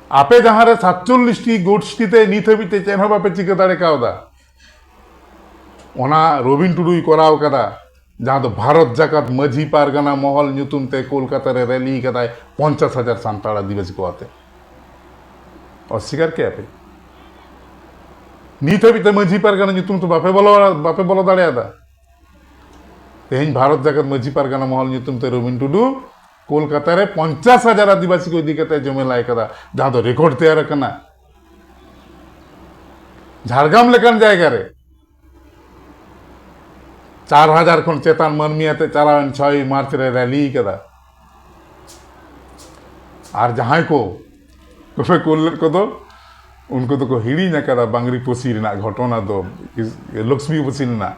ᱟᱯᱮ ᱡᱟᱦᱟᱸ ᱨᱮ ᱥᱟᱛᱪᱚᱞᱞᱤᱥ ᱴᱤ ᱜᱳᱥᱴᱤ ᱛᱮ ᱱᱤᱛ ᱦᱟᱹᱵᱤᱡ ᱛᱮ ᱪᱮᱫ ᱦᱚᱸ ᱵᱟᱯᱮ ᱪᱤᱠᱟᱹ ᱫᱟᱲᱮ ᱠᱟᱣᱫᱟ, ᱚᱱᱟ ᱨᱚᱵᱤᱱ ᱴᱩᱰᱩᱭ ᱠᱚᱨᱟᱣ ᱠᱟᱫᱟ, ᱡᱟᱦᱟᱸ ᱫᱚ ᱵᱷᱟᱨᱚᱛ ᱡᱟᱠᱟᱛ ᱢᱟᱹᱡᱷᱤ ᱯᱟᱨᱜᱟᱱᱟ ᱢᱚᱦᱚᱞ ᱧᱩᱛᱩᱢ ᱛᱮ ᱠᱳᱞᱠᱟᱛᱟ ᱨᱮ ᱨᱮᱞᱤ ᱠᱟᱫᱟᱭ ᱯᱚᱧᱪᱟᱥ ᱦᱟᱡᱟᱨ ᱥᱟᱱᱛᱟᱲ ᱟᱹᱫᱤᱵᱟᱹᱥᱤ ᱠᱚ ᱟᱛᱮ᱾ ᱚᱥᱵᱤᱠᱟᱨ ᱠᱮᱫᱟ ᱯᱮ? ᱱᱤᱛ ᱦᱟᱹᱵᱤᱡ ᱛᱮ ᱢᱟᱹᱡᱷᱤ ᱯᱟᱨᱜᱟᱱᱟ ᱧᱩᱛᱩᱢ ᱛᱮ ᱵᱟᱯᱮ ᱵᱚᱞᱚ, ᱵᱟᱯᱮ ᱵᱚᱞᱚ ᱫᱟᱲᱮᱭᱟᱫᱟ᱾ ᱛᱮᱦᱮᱧ ᱵᱷᱟᱨᱚᱛ ᱡᱟᱠᱟᱛ ᱢᱟᱹᱡᱷᱤ ᱯᱟᱨᱜᱟᱱᱟ ᱢᱚᱦᱚᱞ ᱧᱩᱛᱩᱢ ᱛᱮ ᱨᱚᱵᱤᱱ ᱴᱩᱰᱩ ᱠᱳᱞᱠᱟᱛᱟ ᱨᱮ ᱯᱚᱧᱪᱟᱥ ᱦᱟᱡᱟᱨ ᱟᱹᱫᱤᱵᱟᱹᱥᱤ ᱠᱚ ᱤᱫᱤ ᱠᱟᱛᱮ ᱡᱚᱢᱮᱞᱟᱭ ᱠᱟᱫᱟ, ᱡᱟᱦᱟᱸ ᱫᱚ ᱨᱮᱠᱚᱨᱰ ᱛᱮᱭᱟᱨ ᱟᱠᱟᱱᱟ᱾ ᱡᱷᱟᱲᱜᱨᱟᱢ ᱞᱮᱠᱟᱱ ᱡᱟᱭᱜᱟ ᱨᱮ ᱪᱟᱨ ᱦᱟᱡᱟᱨ ᱠᱷᱚᱱ ᱪᱮᱛᱟᱱ ᱢᱟᱹᱱᱢᱤ ᱟᱛᱮ ᱪᱟᱞᱟᱣᱮᱱ ᱪᱷᱚᱭ ᱢᱟᱨᱪ ᱨᱮ ᱨᱮᱞᱤ ᱠᱟᱫᱟ᱾ ᱟᱨ ᱡᱟᱦᱟᱸᱭ ᱠᱚ ᱠᱚᱯᱮ ᱠᱳᱞ ᱞᱮᱫ ᱠᱚᱫᱚ, ᱩᱱᱠᱩ ᱫᱚᱠᱚ ᱦᱤᱲᱤᱧ ᱟᱠᱟᱫᱟ ᱵᱟᱝᱨᱤ ᱯᱚᱥᱤ ᱨᱮᱱᱟᱜ ᱜᱷᱚᱴᱚᱱᱟ ᱫᱚ, ᱞᱚᱠᱥᱢᱤ ᱯᱚᱥᱤ ᱨᱮᱱᱟᱜ᱾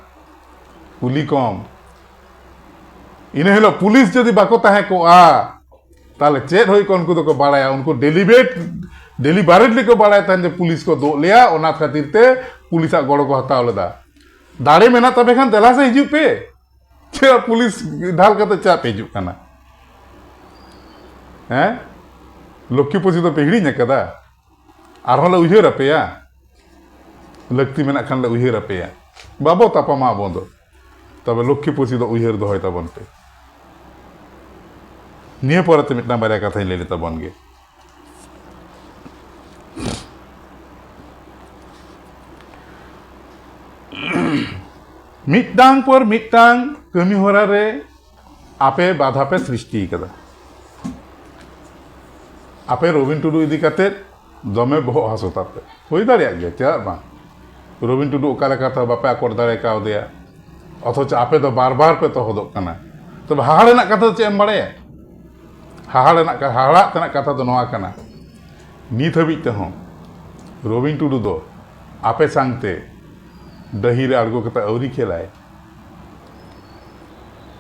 ᱠᱩᱞᱤ ᱠᱚᱢ, ᱤᱱᱟᱹ ᱦᱤᱞᱳᱜ ᱯᱩᱞᱤᱥ ᱡᱩᱫᱤ ᱵᱟᱠᱚ ᱛᱟᱦᱮᱸ ᱠᱚᱜᱼᱟ, ᱛᱟᱦᱞᱮ ᱪᱮᱫ ᱦᱩᱭ ᱠᱚᱜᱼᱟ? ᱩᱱᱠᱩ ᱫᱚᱠᱚ ᱵᱟᱲᱟᱭᱟ, ᱩᱱᱠᱩ ᱰᱮᱞᱤᱵᱮᱴ ᱰᱮᱞᱤᱵᱟᱨᱮᱴᱞᱤ ᱠᱚ ᱵᱟᱲᱟᱭ ᱛᱟᱦᱮᱸᱫ ᱡᱮ ᱯᱩᱞᱤᱥ ᱠᱚ ᱫᱩᱜ ᱞᱮᱭᱟ, ᱚᱱᱟ ᱠᱷᱟᱹᱛᱤᱨ ᱛᱮ ᱯᱩᱞᱤᱥᱟᱜ ᱜᱚᱲᱚ ᱠᱚ ᱦᱟᱛᱟᱣ ᱞᱮᱫᱟ᱾ ᱫᱟᱲᱮ ᱢᱮᱱᱟᱜ ᱛᱟᱯᱮ ᱠᱷᱟᱱ ᱫᱮᱞᱟ ᱥᱮ ᱦᱤᱡᱩᱜ ᱯᱮ᱾ ᱪᱮᱫ ᱯᱩᱞᱤᱥ ᱰᱷᱟᱞ ᱠᱟᱛᱮ ᱪᱮᱫ ᱯᱮ ᱦᱤᱡᱩᱜ ᱠᱟᱱᱟ? ᱦᱮᱸ, ᱞᱚᱠᱠᱷᱤ ᱯᱩᱡᱟᱹ ᱫᱚ ᱯᱮ ᱦᱤᱲᱤᱧ ᱟᱠᱟᱫᱟ? ᱟᱨᱦᱚᱸ ᱞᱮ ᱩᱭᱦᱟᱹᱨ ᱟᱯᱮᱭᱟ, ᱞᱟᱹᱠᱛᱤ ᱢᱮᱱᱟᱜ ᱠᱷᱟᱱ ᱞᱮ ᱩᱭᱦᱟᱹᱨ ᱟᱯᱮᱭᱟ᱾ ᱵᱟᱵᱚ ᱛᱟᱯᱟᱢᱟ ᱟᱵᱚ ᱫᱚ, ᱛᱚᱵᱮ ᱞᱚᱠᱠᱷᱤ ᱯᱩᱡᱟᱹ ᱫᱚ ᱩᱭᱦᱟᱹᱨ ᱫᱚᱦᱚᱭ ᱛᱟᱵᱚᱱ ᱯᱮ᱾ ᱱᱤᱭᱟᱹ ᱯᱚᱨᱮᱛᱮ ᱢᱤᱫᱴᱟᱝ ᱵᱟᱨᱭᱟ ᱠᱟᱛᱷᱟᱧ ᱞᱟᱹᱭ ᱞᱮ ᱛᱟᱵᱚᱱ ᱜᱮ᱾ ᱢᱤᱫᱴᱟᱝ ᱯᱚᱨ ᱢᱤᱫᱴᱟᱝ ᱠᱟᱹᱢᱤ ᱦᱚᱨᱟ ᱨᱮ ᱟᱯᱮ ᱵᱟᱫᱷᱟ ᱯᱮ ᱥᱨᱤᱥᱴᱤ ᱠᱟᱫᱟ᱾ ᱟᱯᱮ ᱨᱚᱵᱤᱱ ᱴᱩᱰᱩ ᱤᱫᱤ ᱠᱟᱛᱮ ᱫᱚᱢᱮ ᱵᱚᱦᱚᱜ ᱦᱟᱹᱥᱩ ᱛᱟᱯᱮ᱾ ᱦᱩᱭ ᱫᱟᱲᱮᱭᱟᱜ ᱜᱮᱭᱟ, ᱪᱮᱫᱟᱜ ᱵᱟᱝ? ᱨᱚᱵᱤᱱ ᱴᱩᱰᱩ ᱚᱠᱟ ᱞᱮᱠᱟᱛᱮ ᱵᱟᱯᱮ ᱟᱠᱚᱴ ᱫᱟᱲᱮ ᱠᱟᱣᱫᱮᱭᱟ, ᱚᱛᱷᱚᱪᱚ ᱟᱯᱮ ᱫᱚ ᱵᱟᱨ ᱵᱟᱨ ᱯᱮ ᱛᱚᱦᱚᱫᱚᱜ ᱠᱟᱱᱟ᱾ ᱛᱚᱵᱮ ᱦᱟᱦᱟᱲ ᱨᱮᱱᱟᱜ ᱠᱟᱛᱷᱟ ᱫᱚ ᱪᱮᱫ ᱮᱢ ᱵᱟᱲᱟᱭᱟ? ᱦᱟᱦᱟᱲ ᱨᱮᱱᱟᱜ ᱠᱟ-, ᱦᱟᱦᱟᱲᱟᱜ ᱛᱮᱱᱟᱜ ᱠᱟᱛᱷᱟ ᱫᱚ ᱱᱚᱣᱟ ᱠᱟᱱᱟ, ᱱᱤᱛ ᱦᱟᱹᱵᱤᱡ ᱛᱮᱦᱚᱸ ᱨᱚᱵᱤᱱ ᱴᱩᱰᱩ ᱫᱚ ᱟᱯᱮ ᱥᱟᱝᱛᱮ ᱰᱟᱹᱦᱤ ᱨᱮ ᱟᱬᱜᱚ ᱠᱟᱛᱮ ᱟᱹᱣᱨᱤ ᱠᱷᱮᱞᱟᱭ᱾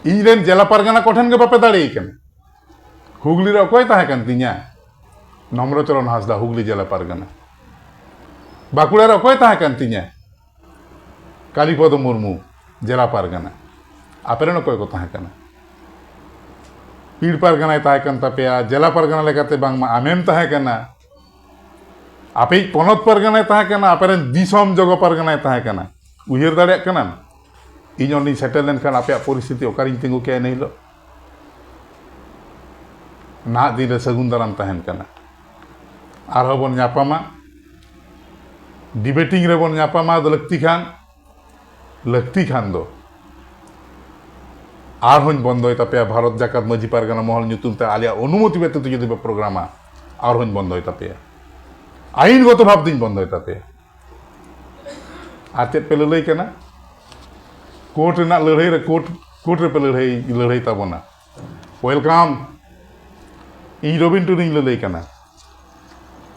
ᱤᱧ ᱨᱮᱱ ᱡᱮᱞᱟ ᱯᱟᱨᱜᱟᱱᱟ ᱠᱚᱴᱷᱮᱱ ᱜᱮ ᱵᱟᱯᱮ ᱫᱟᱲᱮᱭ ᱠᱟᱱᱟ᱾ ᱦᱩᱜᱽᱞᱤ ᱨᱮ ᱚᱠᱚᱭ ᱛᱟᱦᱮᱸ ᱠᱟᱱ ᱛᱤᱧᱟ? ᱱᱚᱢᱨᱚᱪᱚᱨᱚᱱ ᱦᱟᱸᱥᱫᱟ, ᱦᱩᱜᱽᱞᱤ ᱡᱮᱞᱟ ᱯᱟᱨᱜᱟᱱᱟ᱾ ᱵᱟᱸᱠᱩᱲᱟ ᱨᱮ ᱚᱠᱚᱭ ᱛᱟᱦᱮᱸ ᱠᱟᱱ ᱛᱤᱧᱟ? ᱠᱟᱞᱤᱯᱚᱫᱚ ᱢᱩᱨᱢᱩ, ᱡᱮᱞᱟ ᱯᱟᱨᱜᱟᱱᱟ᱾ ᱟᱯᱮ ᱨᱮᱱ ᱚᱠᱚᱭ ᱠᱚ ᱛᱟᱦᱮᱸ ᱠᱟᱱᱟ? ᱯᱤᱲ ᱯᱟᱨᱜᱟᱱᱟᱭ ᱛᱟᱦᱮᱸ ᱠᱟᱱ ᱛᱟᱯᱮᱭᱟ, ᱡᱮᱞᱟ ᱯᱟᱨᱜᱟᱱᱟ ᱞᱮᱠᱟᱛᱮ ᱵᱟᱝᱢᱟ ᱟᱢᱮᱢ ᱛᱟᱦᱮᱸ ᱠᱟᱱᱟ᱾ ᱟᱯᱮᱭᱤᱡ ᱯᱚᱱᱚᱛ ᱯᱟᱨᱜᱟᱱᱟᱭ ᱛᱟᱦᱮᱸ ᱠᱟᱱᱟ, ᱟᱯᱮᱨᱮᱱ ᱫᱤᱥᱚᱢ ᱡᱚᱜᱚ ᱯᱟᱨᱜᱟᱱᱟᱭ ᱛᱟᱦᱮᱸ ᱠᱟᱱᱟ᱾ ᱩᱭᱦᱟᱹᱨ ᱫᱟᱲᱮᱭᱟᱜ ᱠᱟᱱᱟᱢ? ᱤᱧ ᱚᱸᱰᱮᱧ ᱥᱮᱴᱮᱨ ᱞᱮᱱᱠᱷᱟᱱ ᱟᱯᱮᱭᱟᱜ ᱯᱚᱨᱤᱥᱛᱷᱤᱛᱤ ᱚᱠᱟᱨᱤᱧ ᱛᱤᱸᱜᱩ ᱠᱮᱭᱟ ᱤᱱᱟᱹ ᱦᱤᱞᱳᱜ? ᱱᱟᱦᱟᱜ ᱫᱤᱱ ᱨᱮ ᱥᱟᱹᱜᱩᱱ ᱫᱟᱨᱟᱢ ᱛᱟᱦᱮᱱ ᱠᱟᱱᱟ᱾ ᱟᱨᱦᱚᱸ ᱵᱚᱱ ᱧᱟᱯᱟᱢᱟ, ᱰᱤᱵᱮᱴᱤᱝ ᱨᱮᱵᱚᱱ ᱧᱟᱯᱟᱢᱟ, ᱟᱫᱚ ᱞᱟᱹᱠᱛᱤ ᱠᱷᱟᱱ, ᱞᱟᱹᱠᱛᱤ ᱠᱷᱟᱱ ᱫᱚ ᱟᱨᱦᱚᱸᱧ ᱵᱚᱱᱫᱚᱭ ᱛᱟᱯᱮᱭᱟ ᱵᱷᱟᱨᱚᱛ ᱡᱟᱠᱟᱛ ᱢᱟᱹᱡᱷᱤ ᱯᱟᱨᱜᱟᱱᱟ ᱢᱚᱦᱚᱞ ᱧᱩᱛᱩᱢ ᱛᱮ ᱟᱞᱮᱭᱟᱜ ᱚᱱᱩᱢᱚᱛᱤ ᱵᱮᱛᱤᱛ ᱡᱩᱫᱤ ᱯᱮ ᱯᱨᱳᱜᱨᱟᱢᱟ, ᱟᱨᱦᱚᱸᱧ ᱵᱚᱱᱫᱚᱭ ᱛᱟᱯᱮᱭᱟ, ᱟᱭᱤᱱᱜᱚᱛᱚ ᱵᱷᱟᱵᱽ ᱛᱤᱧ ᱵᱚᱱᱫᱚᱭ ᱛᱟᱯᱮᱭᱟ᱾ ᱟᱨ ᱪᱮᱫ ᱯᱮ ᱞᱟᱹᱞᱟᱹᱭ ᱠᱟᱱᱟ? ᱠᱳᱨᱴ ᱨᱮᱱᱟᱜ ᱞᱟᱹᱲᱦᱟᱹᱭ ᱨᱮ ᱠᱳᱨᱴ, ᱠᱳᱨᱴ ᱨᱮᱯᱮ ᱞᱟᱹᱲᱦᱟᱹᱭ, ᱞᱟᱹᱲᱦᱟᱹᱭ ᱛᱟᱵᱚᱱᱟ᱾ ᱣᱮᱞᱠᱟᱢ᱾ ᱤᱧ ᱨᱚᱵᱤᱱ ᱴᱩᱰᱩᱧ ᱞᱟᱹᱞᱟᱹᱭ ᱠᱟᱱᱟ᱾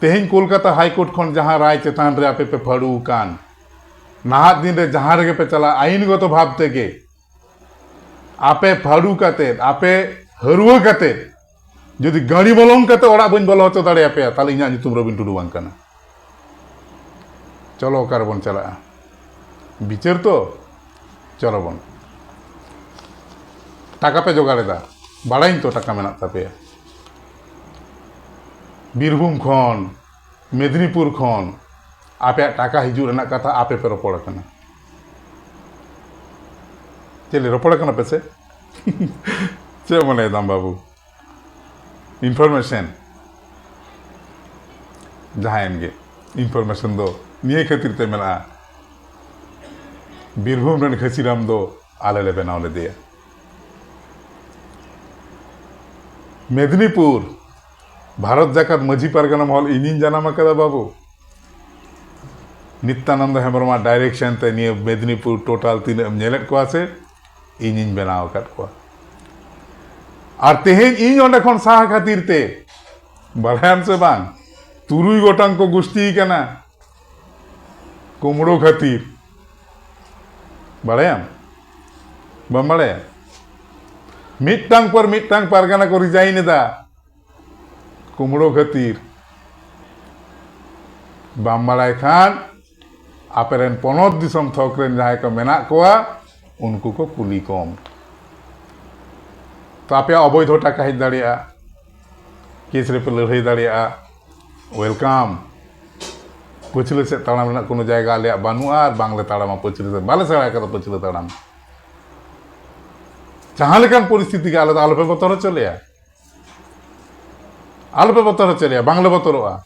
ᱛᱮᱦᱮᱧ ᱠᱳᱞᱠᱟᱛᱟ ᱦᱟᱭ ᱠᱳᱨᱴ ᱠᱷᱚᱱ ᱡᱟᱦᱟᱸ ᱨᱟᱭ ᱪᱮᱛᱟᱱ ᱨᱮ ᱟᱯᱮ ᱯᱮ ᱯᱷᱟᱹᱲᱩ ᱟᱠᱟᱱ, ᱱᱟᱦᱟᱜ ᱫᱤᱱ ᱨᱮ ᱡᱟᱦᱟᱸ ᱨᱮᱜᱮ ᱯᱮ ᱪᱟᱞᱟᱜ, ᱟᱭᱤᱱᱜᱚᱛᱚ ᱵᱷᱟᱵᱽ ᱛᱮᱜᱮ ᱟᱯᱮ ᱯᱷᱟᱹᱲᱩ ᱠᱟᱛᱮᱫ, ᱟᱯᱮ ᱦᱟᱹᱨᱣᱟᱹ ᱠᱟᱛᱮᱫ ᱡᱩᱫᱤ ᱜᱟᱹᱲᱤ ᱵᱚᱞᱚᱝ ᱠᱟᱛᱮ ᱚᱲᱟᱜ ᱵᱟᱹᱧ ᱵᱚᱞᱚ ᱦᱚᱪᱚ ᱫᱟᱲᱮᱭᱟᱯᱮᱭᱟ, ᱛᱟᱦᱞᱮ ᱤᱧᱟᱹᱜ ᱧᱩᱛᱩᱢ ᱨᱚᱵᱤᱱ ᱴᱩᱰᱩ ᱵᱟᱝ ᱠᱟᱱᱟ᱾ ᱪᱚᱞᱚ, ᱚᱠᱟ ᱨᱮᱵᱚᱱ ᱪᱟᱞᱟᱜᱼᱟ? ᱵᱤᱪᱟᱹᱨ ᱛᱚ? ᱪᱚᱞᱚ ᱵᱚᱱ᱾ ᱴᱟᱠᱟ ᱯᱮ ᱡᱚᱜᱟᱲ ᱮᱫᱟ, ᱵᱟᱲᱟᱭᱟᱹᱧ ᱛᱚ ᱴᱟᱠᱟ ᱢᱮᱱᱟᱜ ᱛᱟᱯᱮᱭᱟ᱾ ᱵᱤᱨᱵᱷᱩᱢ ᱠᱷᱚᱱ, ᱢᱮᱫᱽᱱᱤᱯᱩᱨ ᱠᱷᱚᱱ ᱟᱯᱮᱭᱟᱜ ᱴᱟᱠᱟ ᱦᱤᱡᱩᱜ ᱨᱮᱱᱟᱜ ᱠᱟᱛᱷᱟ ᱟᱯᱮ ᱯᱮ ᱨᱚᱯᱚᱲ ᱟᱠᱟᱱᱟ᱾ ᱪᱮᱫ ᱞᱮ ᱨᱚᱯᱚᱲ ᱟᱠᱟᱱᱟ ᱯᱮ ᱥᱮ? ᱪᱮᱫ ᱢᱚᱱᱮᱭᱮᱫᱟᱢ ᱵᱟᱹᱵᱩ? ᱤᱱᱯᱷᱚᱨᱢᱮᱥᱚᱱ ᱡᱟᱦᱟᱸᱭᱮᱱ ᱜᱮ, ᱤᱱᱯᱷᱚᱨᱢᱮᱥᱚᱱ ᱫᱚ ᱱᱤᱭᱟᱹ ᱠᱷᱟᱹᱛᱤᱨ ᱛᱮ ᱢᱮᱱᱟᱜᱼᱟ, ᱵᱤᱨᱵᱷᱩᱢ ᱨᱮᱱ ᱠᱷᱟᱹᱥᱤᱨᱟᱢ ᱫᱚ ᱟᱞᱮ ᱞᱮ ᱵᱮᱱᱟᱣ ᱞᱮᱫᱮᱭᱟ᱾ ᱢᱮᱫᱽᱱᱤᱯᱩᱨ, ᱵᱷᱟᱨᱚᱛ ᱡᱟᱠᱟᱛ ᱢᱟᱹᱡᱷᱤ ᱯᱟᱨᱜᱟᱱᱟ ᱢᱚᱦᱚᱞ ᱤᱧᱤᱧ ᱡᱟᱱᱟᱢ ᱟᱠᱟᱫᱟ ᱵᱟᱹᱵᱩ᱾ ᱱᱤᱛᱭᱟᱱᱚᱱᱫᱚ ᱦᱮᱢᱵᱨᱚᱢᱟᱜ ᱰᱟᱭᱨᱮᱠᱥᱚᱱ ᱛᱮ ᱱᱤᱭᱟᱹ ᱢᱮᱫᱽᱱᱤᱯᱩᱨ ᱴᱳᱴᱟᱞ ᱛᱤᱱᱟᱹᱜ ᱮᱢ ᱧᱮᱞᱮᱫ ᱠᱚᱣᱟ ᱥᱮ, ᱤᱧᱤᱧ ᱵᱮᱱᱟᱣ ᱟᱠᱟᱫ ᱠᱚᱣᱟ᱾ ᱟᱨ ᱛᱮᱦᱮᱧ ᱤᱧ ᱚᱸᱰᱮ ᱠᱷᱚᱱ ᱥᱟᱦᱟ ᱠᱷᱟᱹᱛᱤᱨ ᱛᱮ, ᱵᱟᱲᱟᱭᱟᱢ ᱥᱮ ᱵᱟᱝ, ᱛᱩᱨᱩᱭ ᱜᱚᱴᱟᱝ ᱠᱚ ᱜᱩᱥᱴᱤ ᱠᱟᱱᱟ ᱠᱩᱢᱲᱳ ᱠᱷᱟᱹᱛᱤᱨ᱾ ᱵᱟᱲᱟᱭᱟᱢ? ᱵᱟᱢ ᱵᱟᱲᱟᱭᱟ? ᱢᱤᱫᱴᱟᱝ ᱯᱚᱨ ᱢᱤᱫᱴᱟᱝ ᱯᱟᱨᱜᱟᱱᱟ ᱠᱚ ᱨᱤᱡᱟᱭᱤᱱ ᱮᱫᱟ ᱠᱩᱢᱲᱳ ᱠᱷᱟᱹᱛᱤᱨ᱾ ᱵᱟᱢ ᱵᱟᱲᱟᱭ ᱠᱷᱟᱱ ᱟᱯᱮᱨᱮᱱ ᱯᱚᱱᱚᱛ ᱫᱤᱥᱚᱢ ᱛᱷᱚᱠ ᱨᱮᱱ ᱡᱟᱦᱟᱸᱭ ᱠᱚ ᱢᱮᱱᱟᱜ ᱠᱚᱣᱟ, ᱩᱱᱠᱩ ᱠᱚ ᱠᱩᱞᱤ ᱠᱚᱢ᱾ ᱛᱚ, ᱟᱯᱮᱭᱟᱜ ᱚᱵᱳᱭᱫᱷᱚ ᱴᱟᱠᱟ ᱦᱮᱡ ᱫᱟᱲᱮᱭᱟᱜᱼᱟ, ᱠᱮᱥ ᱨᱮᱯᱮ ᱞᱟᱹᱲᱦᱟᱹᱭ ᱫᱟᱲᱮᱭᱟᱜᱼᱟ, ᱳᱭᱮᱞᱠᱟᱢ᱾ ᱯᱟᱹᱪᱷᱞᱟᱹ ᱥᱮᱫ ᱛᱟᱲᱟᱢ ᱨᱮᱱᱟᱜ ᱠᱳᱱᱳ ᱡᱟᱭᱜᱟ ᱟᱞᱮᱭᱟᱜ ᱵᱟᱹᱱᱩᱜᱼᱟ, ᱟᱨ ᱵᱟᱝᱞᱮ ᱛᱟᱲᱟᱢᱟ ᱯᱟᱹᱪᱷᱞᱟᱹ ᱥᱮᱫ, ᱵᱟᱞᱮ ᱥᱮᱬᱟ ᱟᱠᱟᱫᱟ ᱯᱟᱹᱪᱷᱞᱟᱹ ᱛᱟᱲᱟᱢ᱾ ᱡᱟᱦᱟᱸ ᱞᱮᱠᱟᱱ ᱯᱚᱨᱤᱥᱛᱷᱤᱛᱤ ᱜᱮ, ᱟᱞᱮ ᱫᱚ ᱟᱞᱚᱯᱮ ᱵᱚᱛᱚᱨ ᱦᱚᱪᱚ ᱞᱮᱭᱟ, ᱟᱞᱚᱯᱮ ᱵᱚᱛᱚᱨ ᱦᱚᱪᱚ ᱞᱮᱭᱟ, ᱵᱟᱝᱞᱮ ᱵᱚᱛᱚᱨᱚᱜᱼᱟ᱾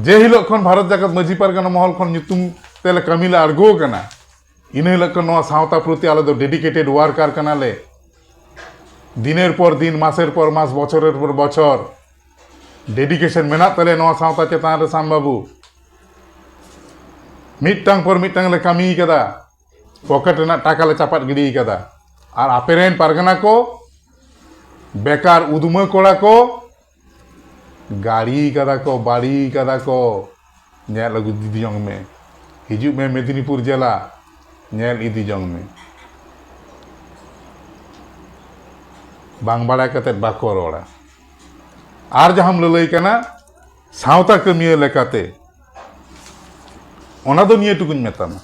ᱡᱮ ᱦᱤᱞᱳᱜ ᱠᱷᱚᱱ ᱵᱷᱟᱨᱚᱛ ᱡᱟᱠᱟᱛ ᱢᱟᱹᱡᱷᱤ ᱯᱟᱨᱜᱟᱱᱟ ᱢᱚᱦᱚᱞ ᱠᱷᱚᱱ ᱧᱩᱛᱩᱢ ᱛᱮᱞᱮ ᱠᱟᱹᱢᱤ ᱞᱮ ᱟᱬᱜᱚ ᱟᱠᱟᱱᱟ, ᱤᱱᱟᱹ ᱦᱤᱞᱳᱜ ᱠᱷᱚᱱ ᱱᱚᱣᱟ ᱥᱟᱶᱛᱟ ᱯᱨᱚᱛᱤ ᱟᱞᱮ ᱫᱚ ᱰᱮᱰᱤᱠᱮᱴᱮᱰ ᱣᱟᱨᱠᱟᱨ ᱠᱟᱱᱟᱞᱮ᱾ ᱫᱤᱱᱮᱨ ᱯᱚᱨ ᱫᱤᱱ, ᱢᱟᱥᱮᱨ ᱯᱚᱨ ᱢᱟᱥ, ᱵᱚᱪᱷᱚᱨᱮᱨ ᱯᱚᱨ ᱵᱚᱪᱷᱚᱨ ᱰᱮᱰᱤᱠᱮᱥᱚᱱ ᱢᱮᱱᱟᱜ ᱛᱟᱞᱮᱭᱟ ᱱᱚᱣᱟ ᱥᱟᱶᱛᱟ ᱪᱮᱛᱟᱱ ᱨᱮ, ᱥᱟᱢ ᱵᱟᱹᱵᱩ᱾ ᱢᱤᱫᱴᱟᱝ ᱯᱚᱨ ᱢᱤᱫᱴᱟᱝ ᱞᱮ ᱠᱟᱹᱢᱤ ᱠᱟᱫᱟ, ᱯᱚᱠᱮᱴ ᱨᱮᱱᱟᱜ ᱴᱟᱠᱟ ᱞᱮ ᱪᱟᱯᱟᱫ ᱜᱤᱰᱤ ᱠᱟᱫᱟ᱾ ᱟᱨ ᱟᱯᱮᱨᱮᱱ ᱯᱟᱨᱜᱟᱱᱟ ᱠᱚ, ᱵᱮᱠᱟᱨ ᱩᱫᱢᱟᱹ ᱠᱚᱲᱟ ᱠᱚ, ᱜᱟᱹᱲᱤ ᱠᱟᱫᱟ ᱠᱚ, ᱵᱟᱹᱲᱤ ᱠᱟᱫᱟ ᱠᱚ᱾ ᱧᱮᱞ ᱟᱹᱜᱩ ᱤᱫᱤ ᱡᱚᱝ ᱢᱮ᱾ ᱦᱤᱡᱩᱜ ᱢᱮ ᱢᱮᱫᱽᱱᱤᱯᱩᱨ ᱡᱮᱞᱟ, ᱧᱮᱞ ᱤᱫᱤ ᱡᱚᱝ ᱢᱮ᱾ ᱵᱟᱝ ᱵᱟᱲᱟᱭ ᱠᱟᱛᱮᱫ ᱵᱟᱠᱚ ᱨᱚᱲᱟ᱾ ᱟᱨ ᱡᱟᱦᱟᱸᱢ ᱞᱟᱹᱞᱟᱹᱭ ᱠᱟᱱᱟ ᱥᱟᱶᱛᱟ ᱠᱟᱹᱢᱤᱭᱟᱹ ᱞᱮᱠᱟᱛᱮ, ᱚᱱᱟ ᱫᱚ ᱱᱤᱭᱟᱹ ᱴᱩᱠᱩᱧ ᱢᱮᱛᱟᱢᱟ,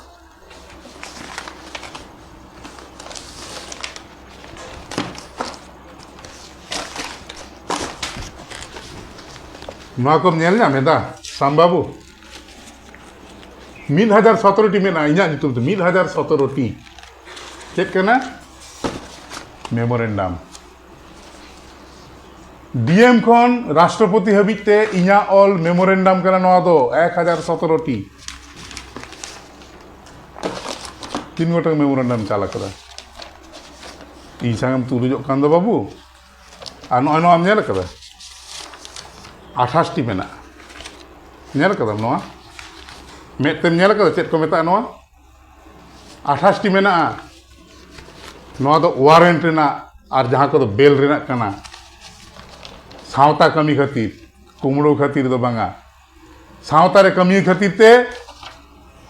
ᱱᱚᱣᱟ ᱠᱚᱢ ᱧᱮᱞ ᱧᱟᱢ ᱮᱫᱟ ᱥᱟᱢ ᱵᱟᱹᱵᱩ? ᱢᱤᱫ ᱦᱟᱡᱟᱨ ᱥᱚᱛᱨᱚ ᱴᱤ ᱢᱮᱱᱟᱜᱼᱟ ᱤᱧᱟᱹᱜ ᱧᱩᱛᱩᱢ ᱛᱮ, ᱢᱤᱫ ᱦᱟᱡᱟᱨ ᱥᱚᱛᱨᱚ ᱴᱤ᱾ ᱪᱮᱫ ᱠᱟᱱᱟ? ᱢᱮᱢᱳᱨᱮᱱᱰᱟᱢ᱾ ᱰᱤ ᱮᱢ ᱠᱷᱚᱱ ᱨᱟᱥᱴᱨᱚᱯᱚᱛᱤ ᱦᱟᱹᱵᱤᱡ ᱛᱮ ᱤᱧᱟᱹᱜ ᱚᱞ ᱢᱮᱢᱳᱨᱮᱱᱰᱟᱢ ᱠᱟᱱᱟ ᱱᱚᱣᱟ ᱫᱚ, ᱮᱠ ᱦᱟᱡᱟᱨ ᱥᱚᱛᱨᱚ ᱴᱤ᱾ ᱛᱤᱱ ᱜᱚᱴᱟᱝ ᱢᱮᱢᱳᱨᱮᱱᱰᱟᱢ ᱪᱟᱞ ᱟᱠᱟᱫᱟ? ᱤᱧ ᱥᱟᱶ ᱮᱢ ᱛᱩᱞᱩᱡᱚᱜ ᱠᱟᱱ ᱫᱚ ᱵᱟᱹᱵᱩ᱾ ᱟᱨ ᱱᱚᱜᱼᱚᱭ ᱱᱚᱣᱟᱢ ᱧᱮᱞ ᱟᱠᱟᱫᱟ? ᱟᱴᱷᱟᱥ ᱴᱤ ᱢᱮᱱᱟᱜᱼᱟ᱾ ᱧᱮᱞ ᱟᱠᱟᱫᱟᱢ ᱱᱚᱣᱟ? ᱢᱮᱫ ᱛᱮᱢ ᱧᱮᱞ ᱟᱠᱟᱫᱟ ᱪᱮᱫ ᱠᱚ ᱢᱮᱛᱟᱜᱼᱟ ᱱᱚᱣᱟ? ᱟᱴᱷᱟᱥ ᱴᱤ ᱢᱮᱱᱟᱜᱼᱟ᱾ ᱱᱚᱣᱟ ᱫᱚ ᱳᱣᱟᱨᱮᱱᱴ ᱨᱮᱱᱟᱜ ᱟᱨ ᱡᱟᱦᱟᱸ ᱠᱚᱫᱚ ᱵᱮᱞ ᱨᱮᱱᱟᱜ ᱠᱟᱱᱟ᱾ ᱥᱟᱶᱛᱟ ᱠᱟᱹᱢᱤ ᱠᱷᱟᱹᱛᱤᱨ, ᱠᱩᱢᱲᱩ ᱠᱷᱟᱹᱛᱤᱨ ᱫᱚ ᱵᱟᱝᱟ᱾ ᱥᱟᱶᱛᱟ ᱨᱮ ᱠᱟᱹᱢᱤ ᱠᱷᱟᱹᱛᱤᱨ ᱛᱮ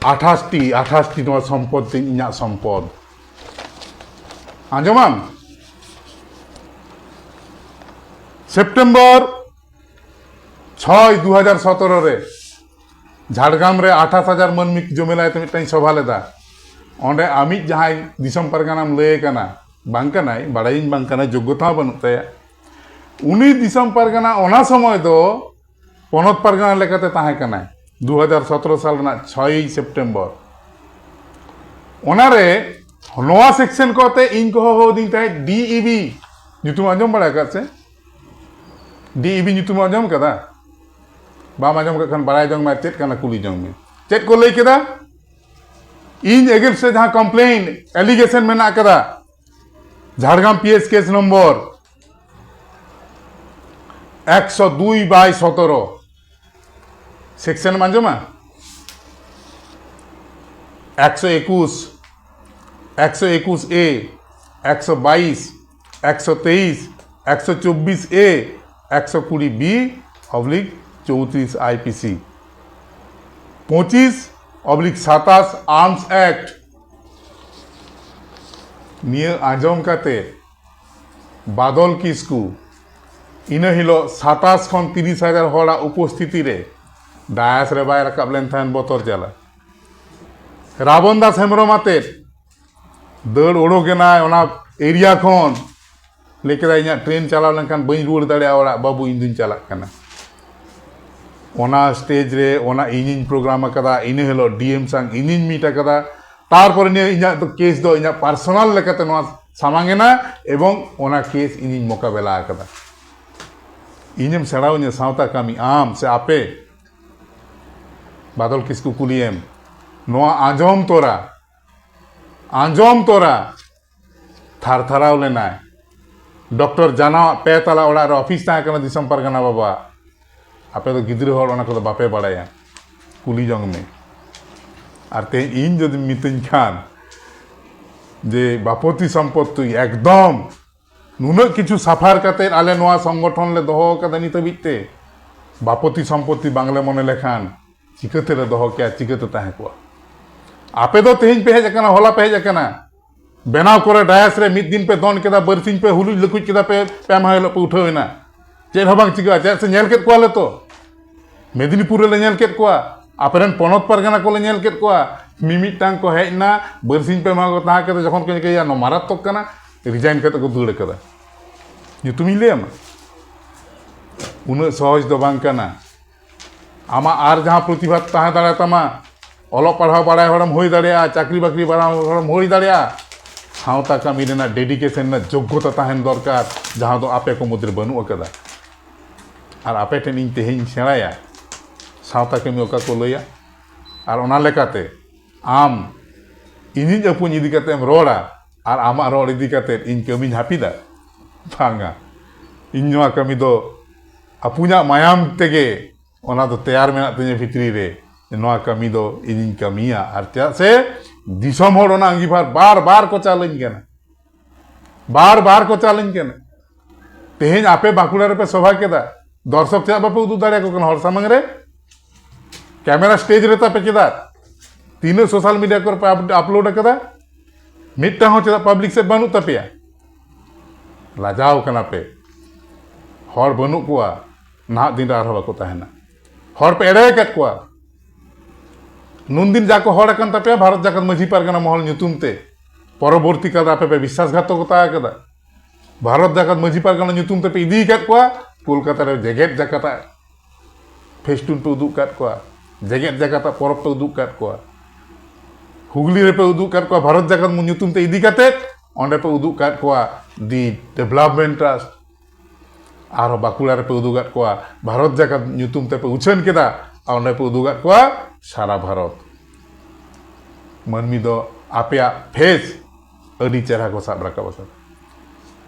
ᱟᱴᱷᱟᱥ ᱴᱤ, ᱟᱴᱷᱟᱥ ᱴᱤ ᱱᱚᱣᱟ ᱥᱚᱢᱯᱚᱫ ᱛᱤᱧ, ᱤᱧᱟᱹᱜ ᱥᱚᱢᱯᱚᱫ᱾ ᱟᱸᱡᱚᱢᱟᱢ? ᱥᱮᱯᱴᱮᱢᱵᱚᱨ ᱪᱷᱚᱭ, ᱫᱩ ᱦᱟᱡᱟᱨ ᱥᱚᱛᱨᱚ ᱨᱮ ᱡᱷᱟᱲᱜᱨᱟᱢ ᱨᱮ ᱟᱴᱷᱟᱥ ᱦᱟᱡᱟᱨ ᱢᱟᱹᱱᱢᱤ ᱡᱚᱢᱮᱞᱟᱭ ᱛᱮ ᱢᱤᱫᱴᱟᱝ ᱥᱚᱵᱷᱟ ᱞᱮᱫᱟ᱾ ᱚᱸᱰᱮ ᱟᱢᱤᱡ ᱡᱟᱦᱟᱸᱭ ᱫᱤᱥᱚᱢ ᱯᱟᱨᱜᱟᱱᱟᱢ ᱞᱟᱹᱭ ᱠᱟᱱᱟ, ᱵᱟᱝ ᱠᱟᱱᱟᱭ, ᱵᱟᱲᱟᱭᱤᱧ ᱵᱟᱝ ᱠᱟᱱᱟᱭ, ᱡᱳᱜᱽᱜᱚᱛᱟ ᱦᱚᱸ ᱵᱟᱹᱱᱩᱜ ᱛᱟᱭᱟ᱾ ᱩᱱᱤ ᱫᱤᱥᱚᱢ ᱯᱟᱨᱜᱟᱱᱟ ᱚᱱᱟ ᱥᱚᱢᱚᱭ ᱫᱚ ᱯᱚᱱᱚᱛ ᱯᱟᱨᱜᱟᱱᱟ ᱞᱮᱠᱟᱛᱮ ᱛᱟᱦᱮᱸ ᱠᱟᱱᱟᱭ᱾ ᱫᱩ ᱦᱟᱡᱟᱨ ᱥᱚᱛᱨᱚ ᱥᱟᱞ ᱨᱮᱱᱟᱜ ᱪᱷᱚᱭ ᱥᱮᱯᱴᱮᱢᱵᱚᱨ᱾ ᱚᱱᱟᱨᱮ ᱱᱚᱣᱟ ᱥᱮᱠᱥᱚᱱ ᱠᱚᱛᱮ ᱤᱧ ᱠᱚ ᱦᱚᱦᱚ ᱟᱹᱫᱤᱧ ᱛᱟᱦᱮᱸᱫ ᱰᱤ ᱤ ᱵᱤ᱾ ᱧᱩᱛᱩᱢ ᱟᱸᱡᱚᱢ ᱵᱟᱲᱟ ᱟᱠᱟᱫ ᱥᱮ? ᱰᱤ ᱤ ᱵᱤ ᱧᱩᱛᱩᱢ ᱟᱸᱡᱚᱢ ᱠᱟᱫᱟ? ᱵᱟᱢ ᱟᱸᱡᱚᱢ ᱠᱟᱜ ᱠᱷᱟᱱ ᱵᱟᱲᱟᱭ ᱡᱚᱝ ᱢᱮ, ᱪᱮᱫ ᱠᱟᱱᱟ ᱠᱩᱞᱤ ᱡᱚᱝ ᱢᱮ᱾ ᱪᱮᱫ ᱠᱚ ᱞᱟᱹᱭ ᱠᱮᱫᱟ? ᱤᱧ against ᱨᱮ ᱡᱟᱦᱟᱸ complaint, allegation ᱢᱮᱱᱟᱜ ᱟᱠᱟᱫᱟ, Jhargram P S case number ᱮᱠᱥᱚ ᱫᱩᱭ ᱵᱟᱭ ᱥᱚᱛᱨᱚ, ᱥᱮᱠᱥᱚᱱ ᱮᱢ ᱟᱸᱡᱚᱢᱟ? ᱮᱠᱥᱚ ᱮᱠᱩᱥ, ᱮᱠᱥᱚ ᱮᱠᱩᱥ ᱮ, ᱮᱠᱥᱚ ᱵᱟᱭᱤᱥ, ᱮᱠᱥᱚ ᱛᱮᱭᱤᱥ, ᱮᱠᱥᱚ ᱪᱚᱵᱵᱤᱥ ᱮ, ᱮᱠᱥᱚ ᱠᱩᱲᱤ ᱵᱤ oblique ᱪᱳᱣᱛᱨᱤᱥ ᱟᱭ ᱯᱤ ᱥᱤ, ᱯᱚᱸᱪᱤᱥ oblique ᱥᱟᱛᱟᱥ Arms Act᱾ ᱱᱤᱭᱟᱹ ᱟᱸᱡᱚᱢ ᱠᱟᱛᱮ ᱵᱟᱫᱚᱞ ᱠᱤᱥᱠᱩ ᱤᱱᱟᱹ ᱦᱤᱞᱳᱜ ᱥᱟᱛᱟᱥ ᱠᱷᱚᱱ ᱛᱤᱨᱤᱥ ᱦᱟᱡᱟᱨ ᱦᱚᱲᱟᱜ ᱩᱯᱚᱥᱛᱷᱤᱛᱤ ᱨᱮ ᱰᱟᱭᱟᱥ ᱨᱮ ᱵᱟᱭ ᱨᱟᱠᱟᱵ ᱞᱮᱱ ᱛᱟᱦᱮᱸᱫ ᱵᱚᱛᱚᱨ ᱡᱟᱞᱟ᱾ ᱨᱟᱵᱚᱱ ᱫᱟᱥ ᱦᱮᱢᱵᱨᱚᱢ ᱟᱛᱮᱫ ᱫᱟᱹᱲ ᱚᱰᱚᱠ ᱮᱱᱟᱭ ᱚᱱᱟ ᱮᱨᱤᱭᱟ ᱠᱷᱚᱱ᱾ ᱞᱟᱹᱭ ᱠᱮᱫᱟᱭ, "ᱤᱧᱟᱹᱜ ᱴᱨᱮᱱ ᱪᱟᱞᱟᱣ ᱞᱮᱱᱠᱷᱟᱱ ᱵᱟᱹᱧ ᱨᱩᱣᱟᱹᱲ ᱫᱟᱲᱮᱭᱟᱜᱼᱟ ᱚᱲᱟᱜ, ᱵᱟᱹᱵᱩ, ᱤᱧ ᱫᱩᱧ ᱪᱟᱞᱟᱜ ᱠᱟᱱᱟ᱾" ᱚᱱᱟ ᱥᱴᱮᱡ ᱨᱮ ᱚᱱᱟ ᱤᱧᱤᱧ ᱯᱨᱳᱜᱨᱟᱢ ᱟᱠᱟᱫᱟ, ᱤᱱᱟᱹ ᱦᱤᱞᱳᱜ ᱰᱤ ᱮᱢ ᱥᱟᱝ ᱤᱧᱤᱧ ᱢᱤᱴ ᱟᱠᱟᱫᱟ᱾ ᱛᱟᱨᱯᱚᱨᱮ ᱱᱤᱭᱟᱹ ᱤᱧᱟᱹᱜ ᱫᱚ ᱠᱮᱥ ᱫᱚ ᱤᱧᱟᱹᱜ ᱯᱟᱨᱥᱚᱱᱟᱞ ᱞᱮᱠᱟᱛᱮ ᱱᱚᱣᱟ ᱥᱟᱢᱟᱝ ᱮᱱᱟ, ᱮᱵᱚᱝ ᱚᱱᱟ ᱠᱮᱥ ᱤᱧᱤᱧ ᱢᱳᱠᱟᱵᱮᱞᱟ ᱟᱠᱟᱫᱟ᱾ ᱤᱧᱮᱢ ᱥᱮᱬᱟᱣᱟᱹᱧᱟ ᱥᱟᱶᱛᱟ ᱠᱟᱹᱢᱤ, ᱟᱢ ᱥᱮ ᱟᱯᱮ? ᱵᱟᱫᱚᱞ ᱠᱤᱥᱠᱩ ᱠᱩᱞᱤᱭᱮᱢ᱾ ᱱᱚᱣᱟ ᱟᱸᱡᱚᱢ ᱛᱚᱨᱟ, ᱟᱸᱡᱚᱢ ᱛᱚᱨᱟ ᱛᱷᱟᱨ ᱛᱷᱟᱨᱟᱣ ᱞᱮᱱᱟᱭ᱾ ᱰᱚᱠᱴᱚᱨ ᱡᱟᱱᱟᱣᱟᱜ ᱯᱮ ᱛᱟᱞᱟ ᱚᱲᱟᱜ ᱨᱮ ᱚᱯᱷᱤᱥ ᱛᱟᱦᱮᱸ ᱠᱟᱱᱟ ᱫᱤᱥᱚᱢ ᱯᱟᱨᱜᱟᱱᱟ ᱵᱟᱵᱟ᱾ ᱟᱯᱮ ᱫᱚ ᱜᱤᱫᱽᱨᱟᱹ ᱦᱚᱲ ᱚᱱᱟ ᱠᱚᱫᱚ ᱵᱟᱯᱮ ᱵᱟᱲᱟᱭᱟ, ᱠᱩᱞᱤ ᱡᱚᱝ ᱢᱮ᱾ ᱟᱨ ᱛᱮᱦᱮᱧ ᱤᱧ ᱡᱩᱫᱤᱢ ᱢᱤᱛᱟᱹᱧ ᱠᱷᱟᱱ ᱡᱮ ᱵᱟᱯᱚᱛᱤ ᱥᱚᱢᱯᱚᱛᱛᱤ ᱮᱠᱫᱚᱢ ᱱᱩᱱᱟᱹᱜ ᱠᱤᱪᱷᱩ ᱥᱟᱯᱷᱟᱨ ᱠᱟᱛᱮ ᱟᱞᱮ ᱱᱚᱣᱟ ᱥᱚᱝᱜᱚᱴᱷᱚᱱ ᱞᱮ ᱫᱚᱦᱚ ᱟᱠᱟᱫᱟ ᱱᱤᱛ ᱦᱟᱹᱵᱤᱡ ᱛᱮ, ᱵᱟᱯᱚᱛᱤ ᱥᱚᱢᱯᱚᱛᱛᱤ ᱵᱟᱝᱞᱮ ᱢᱚᱱᱮ ᱞᱮᱠᱷᱟᱱ ᱪᱤᱠᱟᱹ ᱛᱮᱞᱮ ᱫᱚᱦᱚ ᱠᱮᱭᱟ, ᱪᱤᱠᱟᱹ ᱛᱮ ᱛᱟᱦᱮᱸ ᱠᱚᱜᱼᱟ? ᱟᱯᱮ ᱫᱚ ᱛᱮᱦᱮᱧ ᱯᱮ ᱦᱮᱡ ᱟᱠᱟᱱᱟ, ᱦᱚᱞᱟ ᱯᱮ ᱦᱮᱡ ᱟᱠᱟᱱᱟ, ᱵᱮᱱᱟᱣ ᱠᱚᱨᱮ ᱰᱟᱭᱟᱥ ᱨᱮ ᱢᱤᱫ ᱫᱤᱱ ᱯᱮ ᱫᱚᱱ ᱠᱮᱫᱟ, ᱵᱟᱨᱥᱤᱧ ᱯᱮ ᱦᱩᱞᱩᱡ ᱞᱟᱹᱠᱩᱡ ᱠᱮᱫᱟ ᱯᱮ, ᱯᱮ ᱢᱟᱦᱟ ᱦᱤᱞᱳᱜ ᱯᱮ ᱩᱴᱷᱟᱹᱣ ᱮᱱᱟ᱾ ᱪᱮᱫ ᱦᱚᱸ ᱵᱟᱝ ᱪᱤᱠᱟᱹᱜᱼᱟ, ᱪᱮᱫᱟᱜ ᱥᱮ ᱧᱮᱞ ᱠᱮᱫ ᱠᱚᱣᱟᱞᱮ ᱛᱚ᱾ ᱢᱮᱫᱤᱱᱤᱯᱩᱨ ᱨᱮᱞᱮ ᱧᱮᱞ ᱠᱮᱫ ᱠᱚᱣᱟ, ᱟᱯᱮᱨᱮᱱ ᱯᱚᱱᱚᱛ ᱯᱟᱨᱜᱟᱱᱟ ᱠᱚᱞᱮ ᱧᱮᱞ ᱠᱮᱫ ᱠᱚᱣᱟ᱾ ᱢᱤᱢᱤᱫᱴᱟᱝ ᱠᱚ ᱦᱮᱡ ᱮᱱᱟ, ᱵᱟᱨᱥᱤᱧ ᱯᱮ ᱢᱟᱦᱟ ᱠᱚ ᱛᱟᱦᱮᱸ ᱠᱟᱛᱮ ᱡᱚᱠᱷᱚᱱ ᱠᱚ ᱧᱮᱞ ᱠᱮᱫᱟ ᱱᱚᱣᱟ ᱢᱟᱨᱟᱛᱛᱚᱠ ᱠᱟᱱᱟ, ᱨᱤᱡᱟᱭᱤᱱ ᱠᱟᱛᱮ ᱠᱚ ᱫᱟᱹᱲ ᱟᱠᱟᱫᱟ᱾ ᱧᱩᱛᱩᱢᱤᱧ ᱞᱟᱹᱭᱟᱢᱟ? ᱩᱱᱟᱹᱜ ᱥᱚᱦᱚᱡ ᱫᱚ ᱵᱟᱝ ᱠᱟᱱᱟ᱾ ᱟᱢᱟᱜ ᱟᱨ ᱡᱟᱦᱟᱸ ᱯᱨᱚᱛᱤᱵᱷᱟ ᱛᱟᱦᱮᱸ ᱫᱟᱲᱮᱭᱟᱛᱟᱢᱟ, ᱚᱞᱚᱜ ᱯᱟᱲᱦᱟᱣ ᱵᱟᱲᱟᱭ ᱦᱚᱲᱮᱢ ᱦᱩᱭ ᱫᱟᱲᱮᱭᱟᱜᱼᱟ, ᱪᱟᱹᱠᱨᱤ ᱵᱟᱹᱠᱨᱤ ᱵᱟᱲᱟᱭ ᱦᱚᱲᱮᱢ ᱦᱩᱭ ᱫᱟᱲᱮᱭᱟᱜᱼᱟ, ᱥᱟᱶᱛᱟ ᱠᱟᱹᱢᱤ ᱨᱮᱱᱟᱜ ᱰᱮᱰᱤᱠᱮᱥᱚᱱ ᱨᱮᱱᱟᱜ ᱡᱳᱜᱽᱜᱚᱛᱟ ᱛᱟᱦᱮᱱ ᱫᱚᱨᱠᱟᱨ, ᱡᱟᱦᱟᱸ ᱫᱚ ᱟᱯᱮ ᱠᱚ ᱢᱩᱫᱽᱨᱮ ᱵᱟᱹᱱᱩᱜ ᱟᱠᱟᱫᱟ᱾ ᱟᱨ ᱟᱯᱮ ᱴᱷᱮᱱ ᱤᱧ ᱛᱮᱦᱮᱧ ᱥᱮᱬᱟᱭᱟ ᱥᱟᱶᱛᱟ ᱠᱟᱹᱢᱤ ᱚᱠᱟ ᱠᱚ ᱞᱟᱹᱭᱟ, ᱟᱨ ᱚᱱᱟ ᱞᱮᱠᱟᱛᱮ ᱟᱢ ᱤᱧᱤᱡ ᱟᱹᱯᱩᱧ ᱤᱫᱤ ᱠᱟᱛᱮᱢ ᱨᱚᱲᱟ ᱟᱨ ᱟᱢᱟᱜ ᱨᱚᱲ ᱤᱫᱤ ᱠᱟᱛᱮ ᱤᱧ ᱠᱟᱹᱢᱤᱧ ᱦᱟᱹᱯᱤᱫᱟ? ᱵᱟᱝᱟ᱾ ᱤᱧ ᱱᱚᱣᱟ ᱠᱟᱹᱢᱤ ᱫᱚ ᱟᱹᱯᱩᱧᱟᱜ ᱢᱟᱭᱟᱢ ᱛᱮᱜᱮ ᱚᱱᱟ ᱫᱚ ᱛᱮᱭᱟᱨ ᱢᱮᱱᱟᱜ ᱛᱤᱧᱟᱹ ᱵᱷᱤᱛᱨᱤ ᱨᱮ, ᱱᱚᱣᱟ ᱠᱟᱹᱢᱤ ᱫᱚ ᱤᱧᱤᱧ ᱠᱟᱹᱢᱤᱭᱟ᱾ ᱟᱨ ᱪᱮᱫᱟᱜ ᱥᱮ ᱫᱤᱥᱚᱢ ᱦᱚᱲ ᱚᱱᱟ ᱟᱸᱜᱤᱵᱷᱟᱨ ᱵᱟᱨ ᱵᱟᱨ ᱠᱚ ᱪᱟᱞᱟᱹᱧ ᱠᱟᱱᱟ, ᱵᱟᱨ ᱵᱟᱨ ᱠᱚ ᱪᱟᱞᱟᱹᱧ ᱠᱟᱱᱟ᱾ ᱛᱮᱦᱮᱧ ᱟᱯᱮ ᱵᱟᱸᱠᱩᱲᱟ ᱨᱮᱯᱮ ᱥᱚᱵᱷᱟ ᱠᱮᱫᱟ, ᱫᱚᱨᱥᱚᱠ ᱪᱮᱫᱟᱜ ᱵᱟᱯᱮ ᱩᱫᱩᱜ ᱫᱟᱲᱮᱭᱟᱠᱚ ᱠᱟᱱᱟ ᱦᱚᱲ ᱥᱟᱢᱟᱝ ᱨᱮ? ᱠᱮᱢᱮᱨᱟ ᱥᱴᱮᱡ ᱨᱮ ᱛᱟᱯᱮ ᱪᱮᱫᱟᱜ? ᱛᱤᱱᱟᱹᱜ ᱥᱳᱥᱟᱞ ᱢᱤᱰᱤᱭᱟ ᱠᱚᱨᱮ ᱯᱮ ᱟᱯ-, ᱟᱯᱞᱳᱰ ᱟᱠᱟᱫᱟ? ᱢᱤᱫᱴᱟᱝ ᱦᱚᱸ ᱪᱮᱫᱟᱜ ᱯᱟᱵᱽᱞᱤᱠ ᱥᱮᱫ ᱵᱟᱹᱱᱩᱜ ᱛᱟᱯᱮᱭᱟ? ᱞᱟᱡᱟᱣ ᱠᱟᱱᱟ ᱯᱮ᱾ ᱦᱚᱲ ᱵᱟᱹᱱᱩᱜ ᱠᱚᱣᱟ, ᱱᱟᱦᱟᱜ ᱫᱤᱱ ᱨᱮ ᱟᱨᱦᱚᱸ ᱵᱟᱠᱚ ᱛᱟᱦᱮᱱᱟ᱾ ᱦᱚᱲ ᱯᱮ ᱮᱲᱮ ᱟᱠᱟᱫ ᱠᱚᱣᱟ᱾ ᱱᱩᱱᱫᱤᱱ ᱡᱟ ᱠᱚ ᱦᱚᱲ ᱟᱠᱟᱱ ᱛᱟᱯᱮᱭᱟ, ᱵᱷᱟᱨᱚᱛ ᱡᱟᱠᱟᱛ ᱢᱟᱹᱡᱷᱤ ᱯᱟᱨᱜᱟᱱᱟ ᱢᱚᱦᱚᱞ ᱧᱩᱛᱩᱢ ᱛᱮ, ᱯᱚᱨᱚᱵᱚᱨᱛᱤ ᱠᱟᱞ ᱨᱮ ᱟᱯᱮ ᱯᱮ ᱵᱤᱥᱥᱟᱥᱜᱷᱟᱛᱚᱠᱚᱛᱟ ᱟᱠᱟᱫᱟ᱾ ᱵᱷᱟᱨᱚᱛ ᱡᱟᱠᱟᱛ ᱢᱟᱹᱡᱷᱤ ᱯᱟᱨᱜᱟᱱᱟ ᱧᱩᱛᱩᱢ ᱛᱮᱯᱮ ᱤᱫᱤ ᱟᱠᱟᱫ ᱠᱚᱣᱟ ᱠᱳᱞᱠᱟᱛᱟ ᱨᱮ ᱡᱮᱜᱮᱛ ᱡᱟᱠᱟᱛ ᱯᱷᱮᱥᱴᱩᱱ ᱯᱮ ᱩᱫᱩᱜ ᱟᱠᱟᱫ ᱠᱚᱣᱟ, ᱡᱮᱜᱮᱛ ᱡᱟᱠᱟᱛ ᱯᱚᱨᱚᱵᱽ ᱯᱮ ᱩᱫᱩᱜ ᱟᱠᱟᱫ ᱠᱚᱣᱟ᱾ ᱦᱩᱜᱽᱞᱤ ᱨᱮᱯᱮ ᱩᱫᱩᱜ ᱟᱠᱟᱫ ᱠᱚᱣᱟ ᱵᱷᱟᱨᱚᱛ ᱡᱟᱠᱟᱛ ᱧᱩᱛᱩᱢ ᱛᱮ ᱤᱫᱤ ᱠᱟᱛᱮ, ᱚᱸᱰᱮ ᱯᱮ ᱩᱫᱩᱜ ᱟᱠᱟᱫ ᱠᱚᱣᱟ the development trust᱾ ᱟᱨᱦᱚᱸ ᱵᱟᱸᱠᱩᱲᱟ ᱨᱮᱯᱮ ᱩᱫᱩᱜ ᱟᱠᱟᱫ ᱠᱚᱣᱟ ᱵᱷᱟᱨᱚᱛ ᱡᱟᱠᱟᱛ ᱧᱩᱛᱩᱢ ᱛᱮᱯᱮ ᱩᱪᱷᱟᱹᱱ ᱠᱮᱫᱟ, ᱟᱨ ᱚᱸᱰᱮ ᱯᱮ ᱩᱫᱩᱜ ᱟᱠᱟᱫ ᱠᱚᱣᱟ ᱥᱟᱨᱟ ᱵᱷᱟᱨᱚᱛ᱾ ᱢᱟᱹᱱᱢᱤ ᱫᱚ ᱟᱯᱮᱭᱟᱜ ᱯᱷᱮᱥ ᱟᱹᱰᱤ ᱪᱮᱦᱨᱟ ᱠᱚ ᱥᱟᱵ ᱨᱟᱠᱟᱵ ᱟᱠᱟᱫᱟ᱾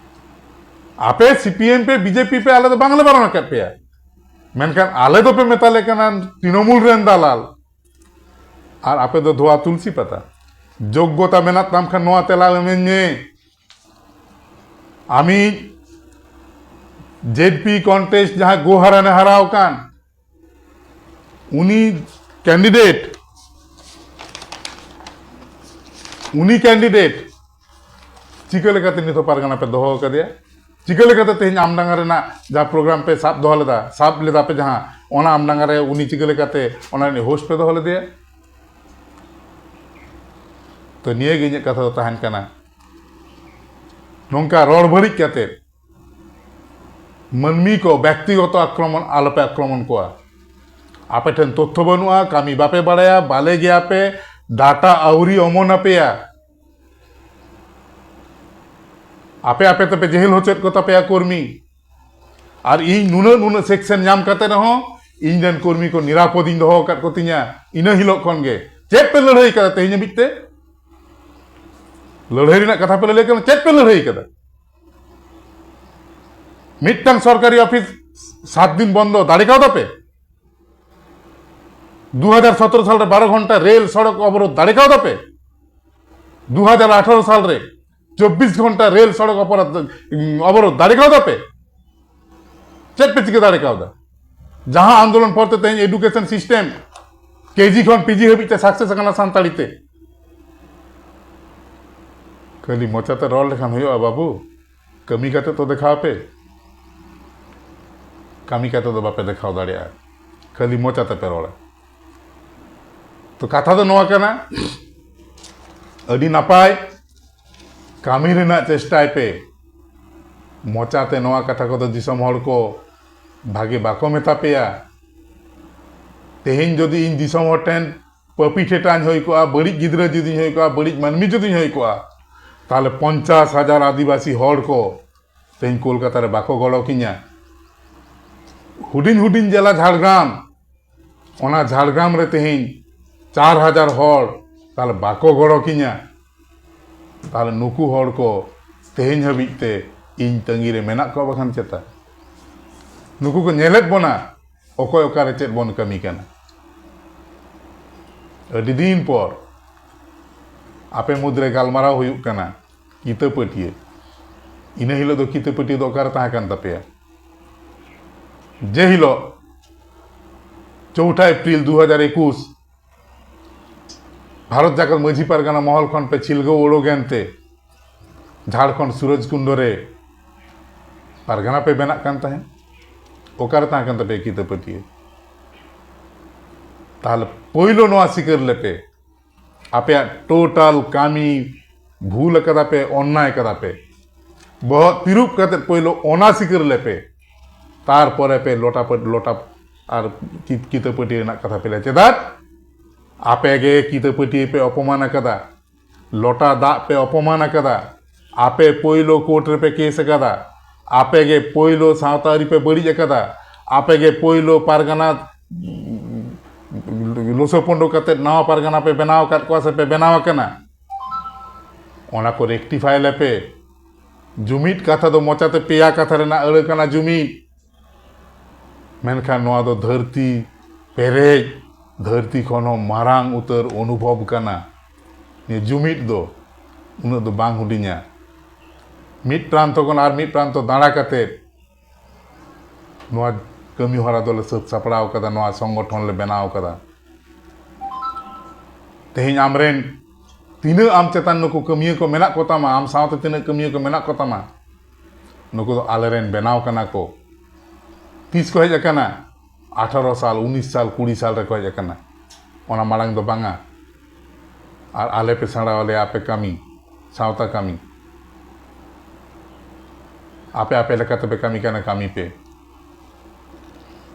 ᱟᱯᱮ ᱥᱤ ᱯᱤ ᱮᱢ ᱯᱮ, ᱵᱤ ᱡᱮ ᱯᱤ ᱯᱮ, ᱟᱞᱮ ᱫᱚ ᱵᱟᱝᱞᱮ ᱵᱟᱨᱚᱱ ᱟᱠᱟᱫ ᱯᱮᱭᱟ, ᱢᱮᱱᱠᱷᱟᱱ ᱟᱞᱮ ᱫᱚᱯᱮ ᱢᱮᱛᱟᱞᱮ ᱠᱟᱱᱟ ᱛᱨᱤᱱᱚᱢᱩᱞ ᱨᱮᱱ ᱫᱟᱞᱟᱞ, ᱟᱨ ᱟᱯᱮ ᱫᱚ ᱫᱷᱳᱣᱟ ᱛᱩᱞᱥᱤ ᱯᱟᱛᱟ᱾ ᱡᱳᱜᱽᱜᱚᱛᱟ ᱢᱮᱱᱟᱜ ᱛᱟᱢ ᱠᱷᱟᱱ ᱱᱚᱣᱟ ᱛᱮᱞᱟ ᱮᱢᱟᱹᱧ ᱢᱮ᱾ ᱟᱢᱤᱡ ᱡᱮᱰ ᱯᱤ ᱠᱚᱱᱴᱮᱥᱴ ᱡᱟᱦᱟᱸᱭ ᱜᱳᱦᱟᱨᱟᱱᱮ ᱦᱟᱨᱟᱣ ᱠᱟᱱ, ᱩᱱᱤ ᱠᱮᱱᱰᱤᱰᱮᱴ, ᱩᱱᱤ ᱠᱮᱱᱰᱤᱰᱮᱴ ᱪᱤᱠᱟᱹ ᱞᱮᱠᱟᱛᱮ ᱱᱤᱛ ᱦᱚᱸ ᱯᱟᱨᱜᱟᱱᱟ ᱯᱮ ᱫᱚᱦᱚ ᱟᱠᱟᱫᱮᱭᱟ? ᱪᱤᱠᱟᱹ ᱞᱮᱠᱟᱛᱮ ᱛᱮᱦᱮᱧ ᱟᱢᱰᱟᱸᱜᱟ ᱨᱮᱱᱟᱜ ᱡᱟᱦᱟᱸ ᱯᱨᱳᱜᱨᱟᱢ ᱯᱮ ᱥᱟᱵ ᱫᱚᱦᱚ ᱞᱮᱫᱟ, ᱥᱟᱵ ᱞᱮᱫᱟ ᱯᱮ ᱡᱟᱦᱟᱸ, ᱚᱱᱟ ᱟᱢᱰᱟᱸᱜᱟ ᱨᱮ ᱩᱱᱤ ᱪᱤᱠᱟᱹ ᱞᱮᱠᱟᱛᱮ ᱚᱱᱟ ᱨᱤᱱᱤᱡ ᱦᱳᱥᱴ ᱯᱮ ᱫᱚᱦᱚ ᱞᱮᱫᱮᱭᱟ? ᱛᱚ, ᱱᱤᱭᱟᱹ ᱜᱮ ᱤᱧᱟᱹᱜ ᱠᱟᱛᱷᱟ ᱫᱚ ᱛᱟᱦᱮᱱ ᱠᱟᱱᱟ᱾ ᱱᱚᱝᱠᱟ ᱨᱚᱲ ᱵᱟᱹᱲᱤᱡ ᱠᱟᱛᱮ ᱢᱟᱹᱱᱢᱤ ᱠᱚ ᱵᱮᱠᱛᱤᱜᱚᱛᱚ ᱟᱠᱨᱚᱢᱚᱱ ᱟᱞᱚᱯᱮ ᱟᱠᱨᱚᱢᱚᱱ ᱠᱚᱣᱟ᱾ ᱟᱯᱮ ᱴᱷᱮᱱ ᱛᱚᱛᱛᱷᱚ ᱵᱟᱹᱱᱩᱜᱼᱟ, ᱠᱟᱹᱢᱤ ᱵᱟᱯᱮ ᱵᱟᱲᱟᱭᱟ, ᱵᱟᱞᱮ ᱜᱮᱭᱟ ᱯᱮ, ᱰᱟᱴᱟ ᱟᱹᱣᱨᱤ ᱚᱢᱚᱱ ᱟᱯᱮᱭᱟ᱾ ᱟᱯᱮ ᱟᱯᱮ ᱛᱮᱯᱮ ᱡᱮᱦᱮᱞ ᱦᱚᱪᱚᱭᱮᱫ ᱠᱚ ᱛᱟᱯᱮᱭᱟ ᱠᱚᱨᱢᱤ᱾ ᱟᱨ ᱤᱧ ᱱᱩᱱᱟᱹᱜ ᱱᱩᱱᱟᱹᱜ ᱥᱮᱠᱥᱮᱱ ᱧᱟᱢ ᱠᱟᱛᱮ ᱨᱮᱦᱚᱸ ᱤᱧ ᱨᱮᱱ ᱠᱚᱨᱢᱤ ᱠᱚ ᱱᱤᱨᱟᱯᱚᱫ ᱤᱧ ᱫᱚᱦᱚ ᱟᱠᱟᱫ ᱠᱚ ᱛᱤᱧᱟ᱾ ᱤᱱᱟᱹ ᱦᱤᱞᱳᱜ ᱠᱷᱚᱱ ᱜᱮ ᱪᱮᱫ ᱯᱮ ᱞᱟᱹᱲᱦᱟᱹᱭ ᱠᱟᱫᱟ? ᱛᱮᱦᱮᱧ ᱦᱟᱹᱵᱤᱡ ᱛᱮ ᱞᱟᱹᱲᱦᱟᱹᱭ ᱨᱮᱱᱟᱜ ᱠᱟᱛᱷᱟ ᱯᱮ ᱞᱟᱹᱭ ᱠᱟᱱᱟ, ᱪᱮᱫ ᱯᱮ ᱞᱟᱹᱲᱦᱟᱹᱭ ᱠᱟᱫᱟ? ᱢᱤᱫᱴᱟᱝ ᱥᱚᱨᱠᱟᱨᱤ ᱚᱯᱷᱤᱥ ᱥᱟᱛ ᱫᱤᱱ ᱵᱚᱱᱫᱚ ᱫᱟᱲᱮ ᱠᱟᱣᱫᱟ ᱯᱮ? ᱫᱩ ᱦᱟᱡᱟᱨ ᱥᱚᱛᱨᱚ ᱥᱟᱞ ᱨᱮ ᱵᱟᱨᱚ ᱜᱷᱚᱱᱴᱟ ᱨᱮᱞ ᱥᱚᱲᱚᱠ ᱚᱵᱚᱨᱳᱫᱷ ᱫᱟᱲᱮ ᱠᱟᱣᱫᱟ ᱯᱮ? ᱫᱩ ᱦᱟᱡᱟᱨ ᱟᱴᱷᱟᱨᱚ ᱥᱟᱞ ᱨᱮ ᱪᱚᱵᱵᱤᱥ ᱜᱷᱚᱱᱴᱟ ᱨᱮᱞ ᱥᱚᱲᱚᱠ ᱚᱯᱚᱨᱟᱫᱷ, ᱚᱵᱚᱨᱳᱫᱷ ᱫᱟᱲᱮ ᱠᱟᱣᱫᱟ ᱯᱮ? ᱪᱮᱫ ᱯᱮ ᱪᱤᱠᱟᱹ ᱫᱟᱲᱮ ᱠᱟᱣᱫᱟ? ᱡᱟᱦᱟᱸ ᱟᱱᱫᱳᱞᱚᱱ ᱯᱚᱨ ᱛᱮ ᱛᱮᱦᱮᱧ ᱮᱰᱩᱠᱮᱥᱚᱱ ᱥᱤᱥᱴᱮᱢ ᱠᱮᱡᱤ ᱠᱷᱚᱱ ᱯᱤᱡᱤ ᱦᱟᱹᱵᱤᱡ ᱛᱮ ᱥᱟᱠᱥᱮᱥ ᱟᱠᱟᱱᱟ ᱥᱟᱱᱛᱟᱲᱤ ᱛᱮ᱾ ᱠᱷᱟᱹᱞᱤ ᱢᱚᱪᱟᱛᱮ ᱨᱚᱲ ᱞᱮᱠᱷᱟᱱ ᱦᱩᱭᱩᱜᱼᱟ ᱵᱟᱹᱵᱩ? ᱠᱟᱹᱢᱤ ᱠᱟᱛᱮ ᱛᱚ ᱫᱮᱠᱷᱟᱣ ᱯᱮ᱾ ᱠᱟᱹᱢᱤ ᱠᱟᱛᱮ ᱫᱚ ᱵᱟᱯᱮ ᱫᱮᱠᱷᱟᱣ ᱫᱟᱲᱮᱭᱟᱜᱼᱟ, ᱠᱷᱟᱹᱞᱤ ᱢᱚᱪᱟ ᱛᱮᱯᱮ ᱨᱚᱲᱟ᱾ ᱛᱚ ᱠᱟᱛᱷᱟ ᱫᱚ ᱱᱚᱣᱟ ᱠᱟᱱᱟ, ᱟᱹᱰᱤ ᱱᱟᱯᱟᱭ, ᱠᱟᱹᱢᱤ ᱨᱮᱱᱟᱜ ᱪᱮᱥᱴᱟᱭ ᱯᱮ᱾ ᱢᱚᱪᱟᱛᱮ ᱱᱚᱣᱟ ᱠᱟᱛᱷᱟ ᱠᱚᱫᱚ ᱫᱤᱥᱚᱢ ᱦᱚᱲ ᱠᱚ ᱵᱷᱟᱜᱮ ᱵᱟᱠᱚ ᱢᱮᱛᱟ ᱯᱮᱭᱟ᱾ ᱛᱮᱦᱮᱧ ᱡᱩᱫᱤ ᱤᱧ ᱫᱤᱥᱚᱢ ᱦᱚᱲ ᱴᱷᱮᱱ ᱯᱟᱹᱯᱤ ᱴᱷᱮᱴᱟᱧ ᱦᱩᱭ ᱠᱚᱜᱼᱟ, ᱵᱟᱹᱲᱤᱡ ᱜᱤᱫᱽᱨᱟᱹ ᱡᱩᱫᱤᱧ ᱦᱩᱭ ᱠᱚᱜᱼᱟ, ᱵᱟᱹᱲᱤᱡ ᱢᱟᱹᱱᱢᱤ ᱡᱩᱫᱤᱧ ᱦᱩᱭ ᱠᱚᱜᱼᱟ, ᱛᱟᱦᱚᱞᱮ ᱯᱚᱧᱪᱟᱥ ᱦᱟᱡᱟᱨ ᱟᱹᱫᱤᱵᱟᱹᱥᱤ ᱦᱚᱲ ᱠᱚ ᱛᱮᱦᱮᱧ ᱠᱳᱞᱠᱟᱛᱟ ᱨᱮ ᱵᱟᱠᱚ ᱜᱚᱲᱚ ᱠᱤᱧᱟ᱾ ᱦᱩᱰᱤᱧ ᱦᱩᱰᱤᱧ ᱡᱮᱞᱟ ᱡᱷᱟᱲᱜᱨᱟᱢ, ᱚᱱᱟ ᱡᱷᱟᱲᱜᱨᱟᱢ ᱨᱮ ᱛᱮᱦᱮᱧ ᱪᱟᱨ ᱦᱟᱡᱟᱨ ᱦᱚᱲ ᱛᱟᱦᱚᱞᱮ ᱵᱟᱠᱚ ᱜᱚᱲᱚ ᱠᱤᱧᱟ᱾ ᱛᱟᱦᱚᱞᱮ ᱱᱩᱠᱩ ᱦᱚᱲ ᱠᱚ ᱛᱮᱦᱮᱧ ᱦᱟᱹᱵᱤᱡ ᱛᱮ ᱤᱧ ᱛᱟᱺᱜᱤ ᱨᱮ ᱢᱮᱱᱟᱜ ᱠᱚᱣᱟ ᱵᱟᱠᱷᱟᱱ ᱪᱮᱛᱟ? ᱱᱩᱠᱩ ᱠᱚ ᱧᱮᱞᱮᱫ ᱵᱚᱱᱟ, ᱚᱠᱚᱭ ᱚᱠᱟᱨᱮ ᱪᱮᱫ ᱵᱚᱱ ᱠᱟᱹᱢᱤ ᱠᱟᱱᱟ᱾ ᱟᱹᱰᱤ ᱫᱤᱱ ᱯᱚᱨ ᱟᱯᱮ ᱢᱩᱫᱽᱨᱮ ᱜᱟᱞᱢᱟᱨᱟᱣ ᱦᱩᱭᱩᱜ ᱠᱟᱱᱟ ᱠᱤᱛᱟᱹ ᱯᱟᱹᱴᱤᱭᱟᱹ᱾ ᱤᱱᱟᱹ ᱦᱤᱞᱳᱜ ᱫᱚ ᱠᱤᱛᱟᱹ ᱯᱟᱹᱴᱤᱭᱟᱹ ᱫᱚ ᱚᱠᱟᱨᱮ ᱛᱟᱦᱮᱸ ᱠᱟᱱ ᱛᱟᱯᱮᱭᱟ? ᱡᱮ ᱦᱤᱞᱳᱜ ᱪᱳᱣᱴᱷᱟ ᱮᱯᱨᱤᱞ ᱫᱩ ᱦᱟᱡᱟᱨ ᱮᱠᱩᱥ ᱵᱷᱟᱨᱚᱛ ᱡᱟᱠᱟᱛ ᱢᱟᱹᱡᱷᱤ ᱯᱟᱨᱜᱟᱱᱟ ᱢᱚᱦᱚᱞ ᱠᱷᱚᱱ ᱯᱮ ᱪᱷᱤᱞᱜᱟᱹᱣ ᱩᱰᱩᱠ ᱮᱱᱛᱮ ᱡᱷᱟᱲᱠᱷᱚᱸᱰ ᱥᱩᱨᱚᱡᱽ ᱠᱩᱱᱰᱚ ᱨᱮ ᱯᱟᱨᱜᱟᱱᱟ ᱯᱮ ᱵᱮᱱᱟᱜ ᱠᱟᱱ ᱛᱟᱦᱮᱸᱫ᱾ ᱚᱠᱟᱨᱮ ᱛᱟᱦᱮᱸ ᱠᱟᱱ ᱛᱟᱯᱮᱭᱟ ᱠᱤᱛᱟᱹ ᱯᱟᱹᱴᱤᱭᱟᱹ? ᱛᱟᱦᱞᱮ ᱯᱳᱭᱞᱳ ᱱᱚᱣᱟ ᱥᱤᱠᱟᱹᱨ ᱞᱮᱯᱮ, ᱟᱯᱮᱭᱟᱜ ᱴᱳᱴᱟᱞ ᱠᱟᱹᱢᱤ ᱵᱷᱩᱞ ᱟᱠᱟᱫᱟ ᱯᱮ, ᱚᱱᱱᱟᱭ ᱟᱠᱟᱫᱟ ᱯᱮ᱾ ᱵᱚᱦᱚᱜ ᱛᱤᱨᱩᱵ ᱠᱟᱛᱮ ᱯᱳᱭᱞᱳ ᱚᱱᱟ ᱥᱤᱠᱟᱹᱨ ᱞᱮᱯᱮ, ᱛᱟᱨᱯᱚᱨᱮ ᱯᱮ ᱞᱚᱴᱟ ᱯᱟᱹᱴ-, ᱞᱚᱴᱟ ᱟᱨ ᱠᱤ-, ᱠᱤᱛᱟᱹ ᱯᱟᱹᱴᱤᱭᱟᱹ ᱨᱮᱱᱟᱜ ᱠᱟᱛᱷᱟ ᱯᱮ ᱞᱟᱹᱭᱟ᱾ ᱪᱮᱫᱟᱜ? ᱟᱯᱮ ᱜᱮ ᱠᱤᱛᱟᱹ ᱯᱟᱹᱴᱤᱭᱟᱹ ᱯᱮ ᱚᱯᱚᱢᱟᱱ ᱟᱠᱟᱫᱟ, ᱞᱚᱴᱟ ᱫᱟᱜ ᱯᱮ ᱚᱯᱚᱢᱟᱱ ᱟᱠᱟᱫᱟ, ᱟᱯᱮ ᱯᱳᱭᱞᱳ ᱠᱳᱨᱴ ᱨᱮᱯᱮ ᱠᱮᱥ ᱟᱠᱟᱫᱟ, ᱟᱯᱮ ᱜᱮ ᱯᱳᱭᱞᱳ ᱥᱟᱶᱛᱟ ᱟᱹᱨᱤ ᱯᱮ ᱵᱟᱹᱲᱤᱡ ᱟᱠᱟᱫᱟ, ᱟᱯᱮ ᱜᱮ ᱯᱳᱭᱞᱳ ᱯᱟᱨᱜᱟᱱᱟ ᱞᱚᱥᱚᱯᱚᱸᱰᱚ ᱠᱟᱛᱮ ᱱᱟᱣᱟ ᱯᱟᱨᱜᱟᱱᱟ ᱯᱮ ᱵᱮᱱᱟᱣ ᱟᱠᱟᱫ ᱠᱚᱣᱟ ᱥᱮ ᱯᱮ ᱵᱮᱱᱟᱣ ᱟᱠᱟᱱᱟ᱾ ᱚᱱᱟ ᱠᱚ ᱨᱮᱠᱴᱤᱯᱷᱟᱭ ᱞᱮᱯᱮ᱾ ᱡᱩᱢᱤᱫ ᱠᱟᱛᱷᱟ ᱫᱚ ᱢᱚᱪᱟᱛᱮ ᱯᱮᱭᱟ ᱠᱟᱛᱷᱟ ᱨᱮᱱᱟᱜ ᱟᱹᱲᱟᱹ ᱠᱟᱱᱟ ᱡᱩᱢᱤᱫ᱾ ᱢᱮᱱᱠᱷᱟᱱ ᱱᱚᱣᱟ ᱫᱚ ᱫᱷᱟᱹᱨᱛᱤ ᱯᱮᱨᱮᱡ, ᱫᱷᱟᱹᱨᱛᱤ ᱠᱷᱚᱱ ᱦᱚᱸ ᱢᱟᱨᱟᱝ ᱩᱛᱟᱹᱨ ᱚᱱᱩᱵᱷᱚᱵ ᱠᱟᱱᱟ᱾ ᱱᱤᱭᱟᱹ ᱡᱩᱢᱤᱫ ᱫᱚ ᱩᱱᱟᱹᱜ ᱫᱚ ᱵᱟᱝ ᱦᱩᱰᱤᱧᱟ᱾ ᱢᱤᱫ ᱯᱨᱟᱱᱛᱚ ᱠᱷᱚᱱ ᱟᱨ ᱢᱤᱫ ᱯᱨᱟᱱᱛᱚ ᱫᱟᱬᱟ ᱠᱟᱛᱮ ᱱᱚᱣᱟ ᱠᱟᱹᱢᱤ ᱦᱚᱨᱟ ᱫᱚᱞᱮ ᱥᱟᱹᱛ ᱥᱟᱯᱲᱟᱣ ᱠᱟᱫᱟ, ᱱᱚᱣᱟ ᱥᱚᱝᱜᱚᱴᱷᱚᱱ ᱞᱮ ᱵᱮᱱᱟᱣ ᱠᱟᱫᱟ᱾ ᱛᱮᱦᱮᱧ ᱟᱢᱨᱮᱱ ᱛᱤᱱᱟᱹᱜ ᱟᱢ ᱪᱮᱛᱟᱱ ᱱᱩᱠᱩ ᱠᱟᱹᱢᱤᱭᱟᱹ ᱠᱚ ᱢᱮᱱᱟᱜ ᱠᱚᱛᱟᱢᱟ, ᱟᱢ ᱥᱟᱶᱛᱮ ᱛᱤᱱᱟᱹᱜ ᱠᱟᱹᱢᱤᱭᱟᱹ ᱠᱚ ᱢᱮᱱᱟᱜ ᱠᱚᱛᱟᱢᱟ, ᱱᱩᱠᱩ ᱫᱚ ᱟᱞᱮᱨᱮᱱ ᱵᱮᱱᱟᱣ ᱠᱟᱱᱟ ᱠᱚ᱾ ᱛᱤᱥ ᱠᱚ ᱦᱮᱡ ᱟᱠᱟᱱᱟ? ᱟᱴᱷᱟᱨᱚ ᱥᱟᱞ, ᱩᱱᱤᱥ ᱥᱟᱞ, ᱠᱩᱲᱤ ᱥᱟᱞ ᱨᱮᱠᱚ ᱦᱮᱡ ᱟᱠᱟᱱᱟ, ᱚᱱᱟ ᱢᱟᱲᱟᱝ ᱫᱚ ᱵᱟᱝᱟ᱾ ᱟᱨ ᱟᱞᱮ ᱯᱮ ᱥᱮᱬᱟ ᱟᱞᱮᱭᱟ ᱟᱯᱮ ᱠᱟᱹᱢᱤ, ᱥᱟᱶᱛᱟ ᱠᱟᱹᱢᱤ᱾ ᱟᱯᱮ ᱟᱯᱮ ᱞᱮᱠᱟ ᱛᱮᱯᱮ ᱠᱟᱹᱢᱤ ᱠᱟᱱᱟ, ᱠᱟᱹᱢᱤ ᱯᱮ᱾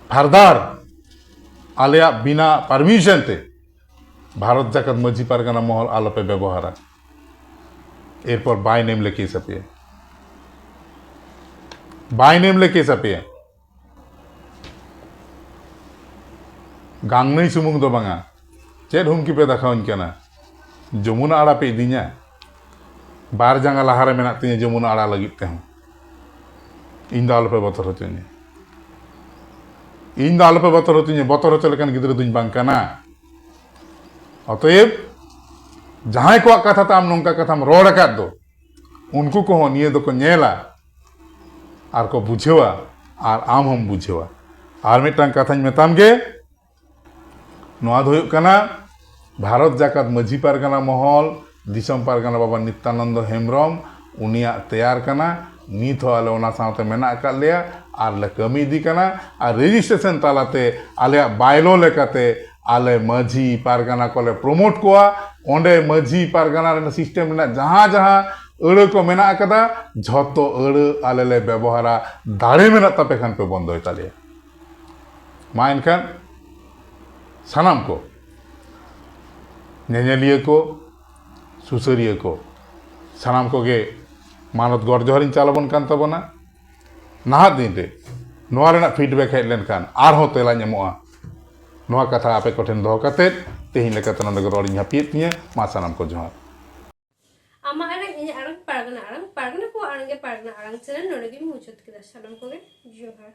ᱯᱷᱟᱨᱫᱟᱨ ᱟᱞᱮᱭᱟᱜ ᱵᱤᱱᱟ ᱯᱟᱨᱢᱤᱥᱚᱱ ᱛᱮ ᱵᱷᱟᱨᱚᱛ ᱡᱟᱠᱟᱛ ᱢᱟᱹᱡᱷᱤ ᱯᱟᱨᱜᱟᱱᱟ ᱢᱚᱦᱚᱞ ᱟᱞᱚᱯᱮ ᱵᱮᱵᱚᱦᱟᱨᱟ᱾ ᱮᱨᱯᱚᱨ ᱵᱟᱭ ᱱᱮᱢ ᱞᱮ ᱠᱮᱥ ᱟᱯᱮᱭᱟ, ᱵᱟᱭ ᱱᱮᱢ ᱞᱮ ᱠᱮᱥ ᱟᱯᱮᱭᱟ᱾ ᱜᱟᱝᱱᱟᱹᱭ ᱥᱩᱢᱩᱝ ᱫᱚ ᱵᱟᱝᱟ, ᱪᱮᱫ ᱦᱩᱢᱠᱤ ᱯᱮ ᱫᱮᱠᱷᱟᱣᱟᱹᱧ ᱠᱟᱱᱟ? ᱡᱚᱢᱩᱱᱟ ᱟᱲᱟ ᱯᱮ ᱤᱫᱤᱧᱟ? ᱵᱟᱨ ᱡᱟᱸᱜᱟ ᱞᱟᱦᱟᱨᱮ ᱢᱮᱱᱟᱜ ᱛᱤᱧᱟ ᱡᱚᱢᱩᱱᱟ ᱟᱲᱟ ᱞᱟᱹᱜᱤᱫ ᱛᱮᱦᱚᱸ᱾ ᱤᱧ ᱫᱚ ᱟᱞᱚᱯᱮ ᱵᱚᱛᱚᱨ ᱦᱚᱪᱚᱧᱟ, ᱤᱧ ᱫᱚ ᱟᱞᱚᱯᱮ ᱵᱚᱛᱚᱨ ᱦᱚᱪᱚᱧᱟ᱾ ᱵᱚᱛᱚᱨ ᱦᱚᱪᱚ ᱞᱮᱠᱟᱱ ᱜᱤᱫᱽᱨᱟᱹ ᱫᱩᱧ ᱵᱟᱝ ᱠᱟᱱᱟ᱾ ᱚᱛᱚᱮᱵ, ᱡᱟᱦᱟᱸᱭ ᱠᱚᱣᱟᱜ ᱠᱟᱛᱷᱟ ᱛᱮ ᱟᱢ ᱱᱚᱝᱠᱟ ᱠᱟᱛᱷᱟᱢ ᱨᱚᱲ ᱟᱠᱟᱫ ᱫᱚ, ᱩᱱᱠᱩ ᱠᱚᱦᱚᱸ ᱱᱤᱭᱟᱹ ᱫᱚᱠᱚ ᱧᱮᱞᱟ᱾ ᱟᱨ ᱠᱚ ᱵᱩᱡᱷᱟᱹᱣᱟ, ᱟᱨ ᱟᱢ ᱦᱚᱸᱢ ᱵᱩᱡᱷᱟᱹᱣᱟ᱾ ᱟᱨ ᱢᱤᱫᱴᱟᱝ ᱠᱟᱛᱷᱟᱧ ᱢᱮᱛᱟᱢ ᱜᱮ, ᱱᱚᱣᱟ ᱫᱚ ᱦᱩᱭᱩᱜ ᱠᱟᱱᱟ ᱵᱷᱟᱨᱚᱛ ᱡᱟᱠᱟᱛ ᱢᱟᱹᱡᱷᱤ ᱯᱟᱨᱜᱟᱱᱟ ᱢᱚᱦᱚᱞ, ᱫᱤᱥᱚᱢ ᱯᱟᱨᱜᱟᱱᱟ ᱵᱟᱵᱟ ᱱᱤᱛᱭᱟᱱᱚᱱᱫᱚ ᱦᱮᱢᱵᱨᱚᱢ, ᱩᱱᱤᱭᱟᱜ ᱛᱮᱭᱟᱨ ᱠᱟᱱᱟ᱾ ᱱᱤᱛ ᱦᱚᱸ ᱟᱞᱮ ᱚᱱᱟ ᱥᱟᱶᱛᱮ ᱢᱮᱱᱟᱜ ᱟᱠᱟᱫ ᱞᱮᱭᱟ ᱟᱨ ᱞᱮ ᱠᱟᱹᱢᱤ ᱤᱫᱤ ᱠᱟᱱᱟ᱾ ᱟᱨ ᱨᱮᱡᱤᱥᱴᱨᱮᱥᱚᱱ ᱛᱟᱞᱟᱛᱮ ᱟᱞᱮᱭᱟᱜ ᱵᱟᱭᱞᱚ ᱞᱮᱠᱟᱛᱮ ᱟᱞᱮ ᱢᱟᱹᱡᱷᱤ ᱯᱟᱨᱜᱟᱱᱟ ᱠᱚᱞᱮ ᱯᱨᱚᱢᱳᱴ ᱠᱚᱣᱟ᱾ ᱚᱸᱰᱮ ᱢᱟᱹᱡᱷᱤ ᱯᱟᱨᱜᱟᱱᱟ ᱨᱮᱱᱟᱜ ᱥᱤᱥᱴᱮᱢ ᱨᱮᱱᱟᱜ ᱡᱟᱦᱟᱸ ᱡᱟᱦᱟᱸ ᱟᱹᱲᱟᱹ ᱠᱚ ᱢᱮᱱᱟᱜ ᱟᱠᱟᱫᱟ, ᱡᱷᱚᱛᱚ ᱟᱹᱲᱟᱹ ᱟᱞᱮ ᱞᱮ ᱵᱮᱵᱚᱦᱟᱨᱟ᱾ ᱫᱟᱲᱮ ᱢᱮᱱᱟᱜ ᱛᱟᱯᱮ ᱠᱷᱟᱱ ᱯᱮ ᱵᱚᱱᱫᱚᱭ ᱛᱟᱞᱮᱭᱟ᱾ ᱢᱟ ᱮᱱᱠᱷᱟᱱ ᱥᱟᱱᱟᱢ ᱠᱚ, ᱧᱮᱧᱮᱞᱤᱭᱟᱹ ᱠᱚ, ᱥᱩᱥᱟᱹᱨᱤᱭᱟᱹ ᱠᱚ, ᱥᱟᱱᱟᱢ ᱠᱚᱜᱮ ᱢᱟᱱᱚᱛ ᱜᱚᱰ ᱡᱚᱦᱟᱨᱤᱧ ᱪᱟᱞ ᱟᱵᱚᱱ ᱠᱟᱱ ᱛᱟᱵᱚᱱᱟ᱾ ᱱᱟᱦᱟᱜ ᱫᱤᱱ ᱨᱮ ᱱᱚᱣᱟ ᱨᱮᱱᱟᱜ ᱯᱷᱤᱰᱵᱮᱠ ᱦᱮᱡ ᱞᱮᱱᱠᱷᱟᱱ ᱟᱨᱦᱚᱸ ᱛᱮᱞᱟᱧ ᱮᱢᱚᱜᱼᱟ᱾ ᱱᱚᱣᱟ ᱠᱟᱛᱷᱟ ᱟᱯᱮ ᱠᱚᱴᱷᱮᱱ ᱫᱚᱦᱚ ᱠᱟᱛᱮᱫ ᱛᱮᱦᱮᱧ ᱞᱮᱠᱟᱛᱮ ᱱᱚᱰᱮ ᱜᱮ ᱨᱚᱲᱤᱧ ᱦᱟᱹᱯᱤᱭᱮᱫ ᱛᱤᱧᱟᱹ᱾ ᱢᱟ ᱥᱟᱱᱟᱢ ᱠᱚ ᱡᱚᱦᱟᱨ᱾ ᱟᱢᱟᱜ ᱟᱲᱟᱝ, ᱤᱧᱟᱹᱜ ᱟᱲᱟᱝ, ᱯᱟᱨᱜᱟᱱᱟ ᱟᱲᱟᱝ, ᱯᱟᱨᱜᱟᱱᱟ ᱠᱚᱣᱟᱜ ᱟᱲᱟᱝ ᱜᱮ ᱯᱟᱨᱜᱟᱱᱟ ᱟᱲᱟᱝ ᱪᱮᱱᱮᱞ ᱱᱚᱰᱮ ᱜᱤᱧ ᱢᱩᱪᱟᱹᱫ ᱠᱮᱫᱟ᱾ ᱥᱟᱱᱟᱢ ᱠᱚᱜᱮ ᱡᱚᱦᱟᱨ᱾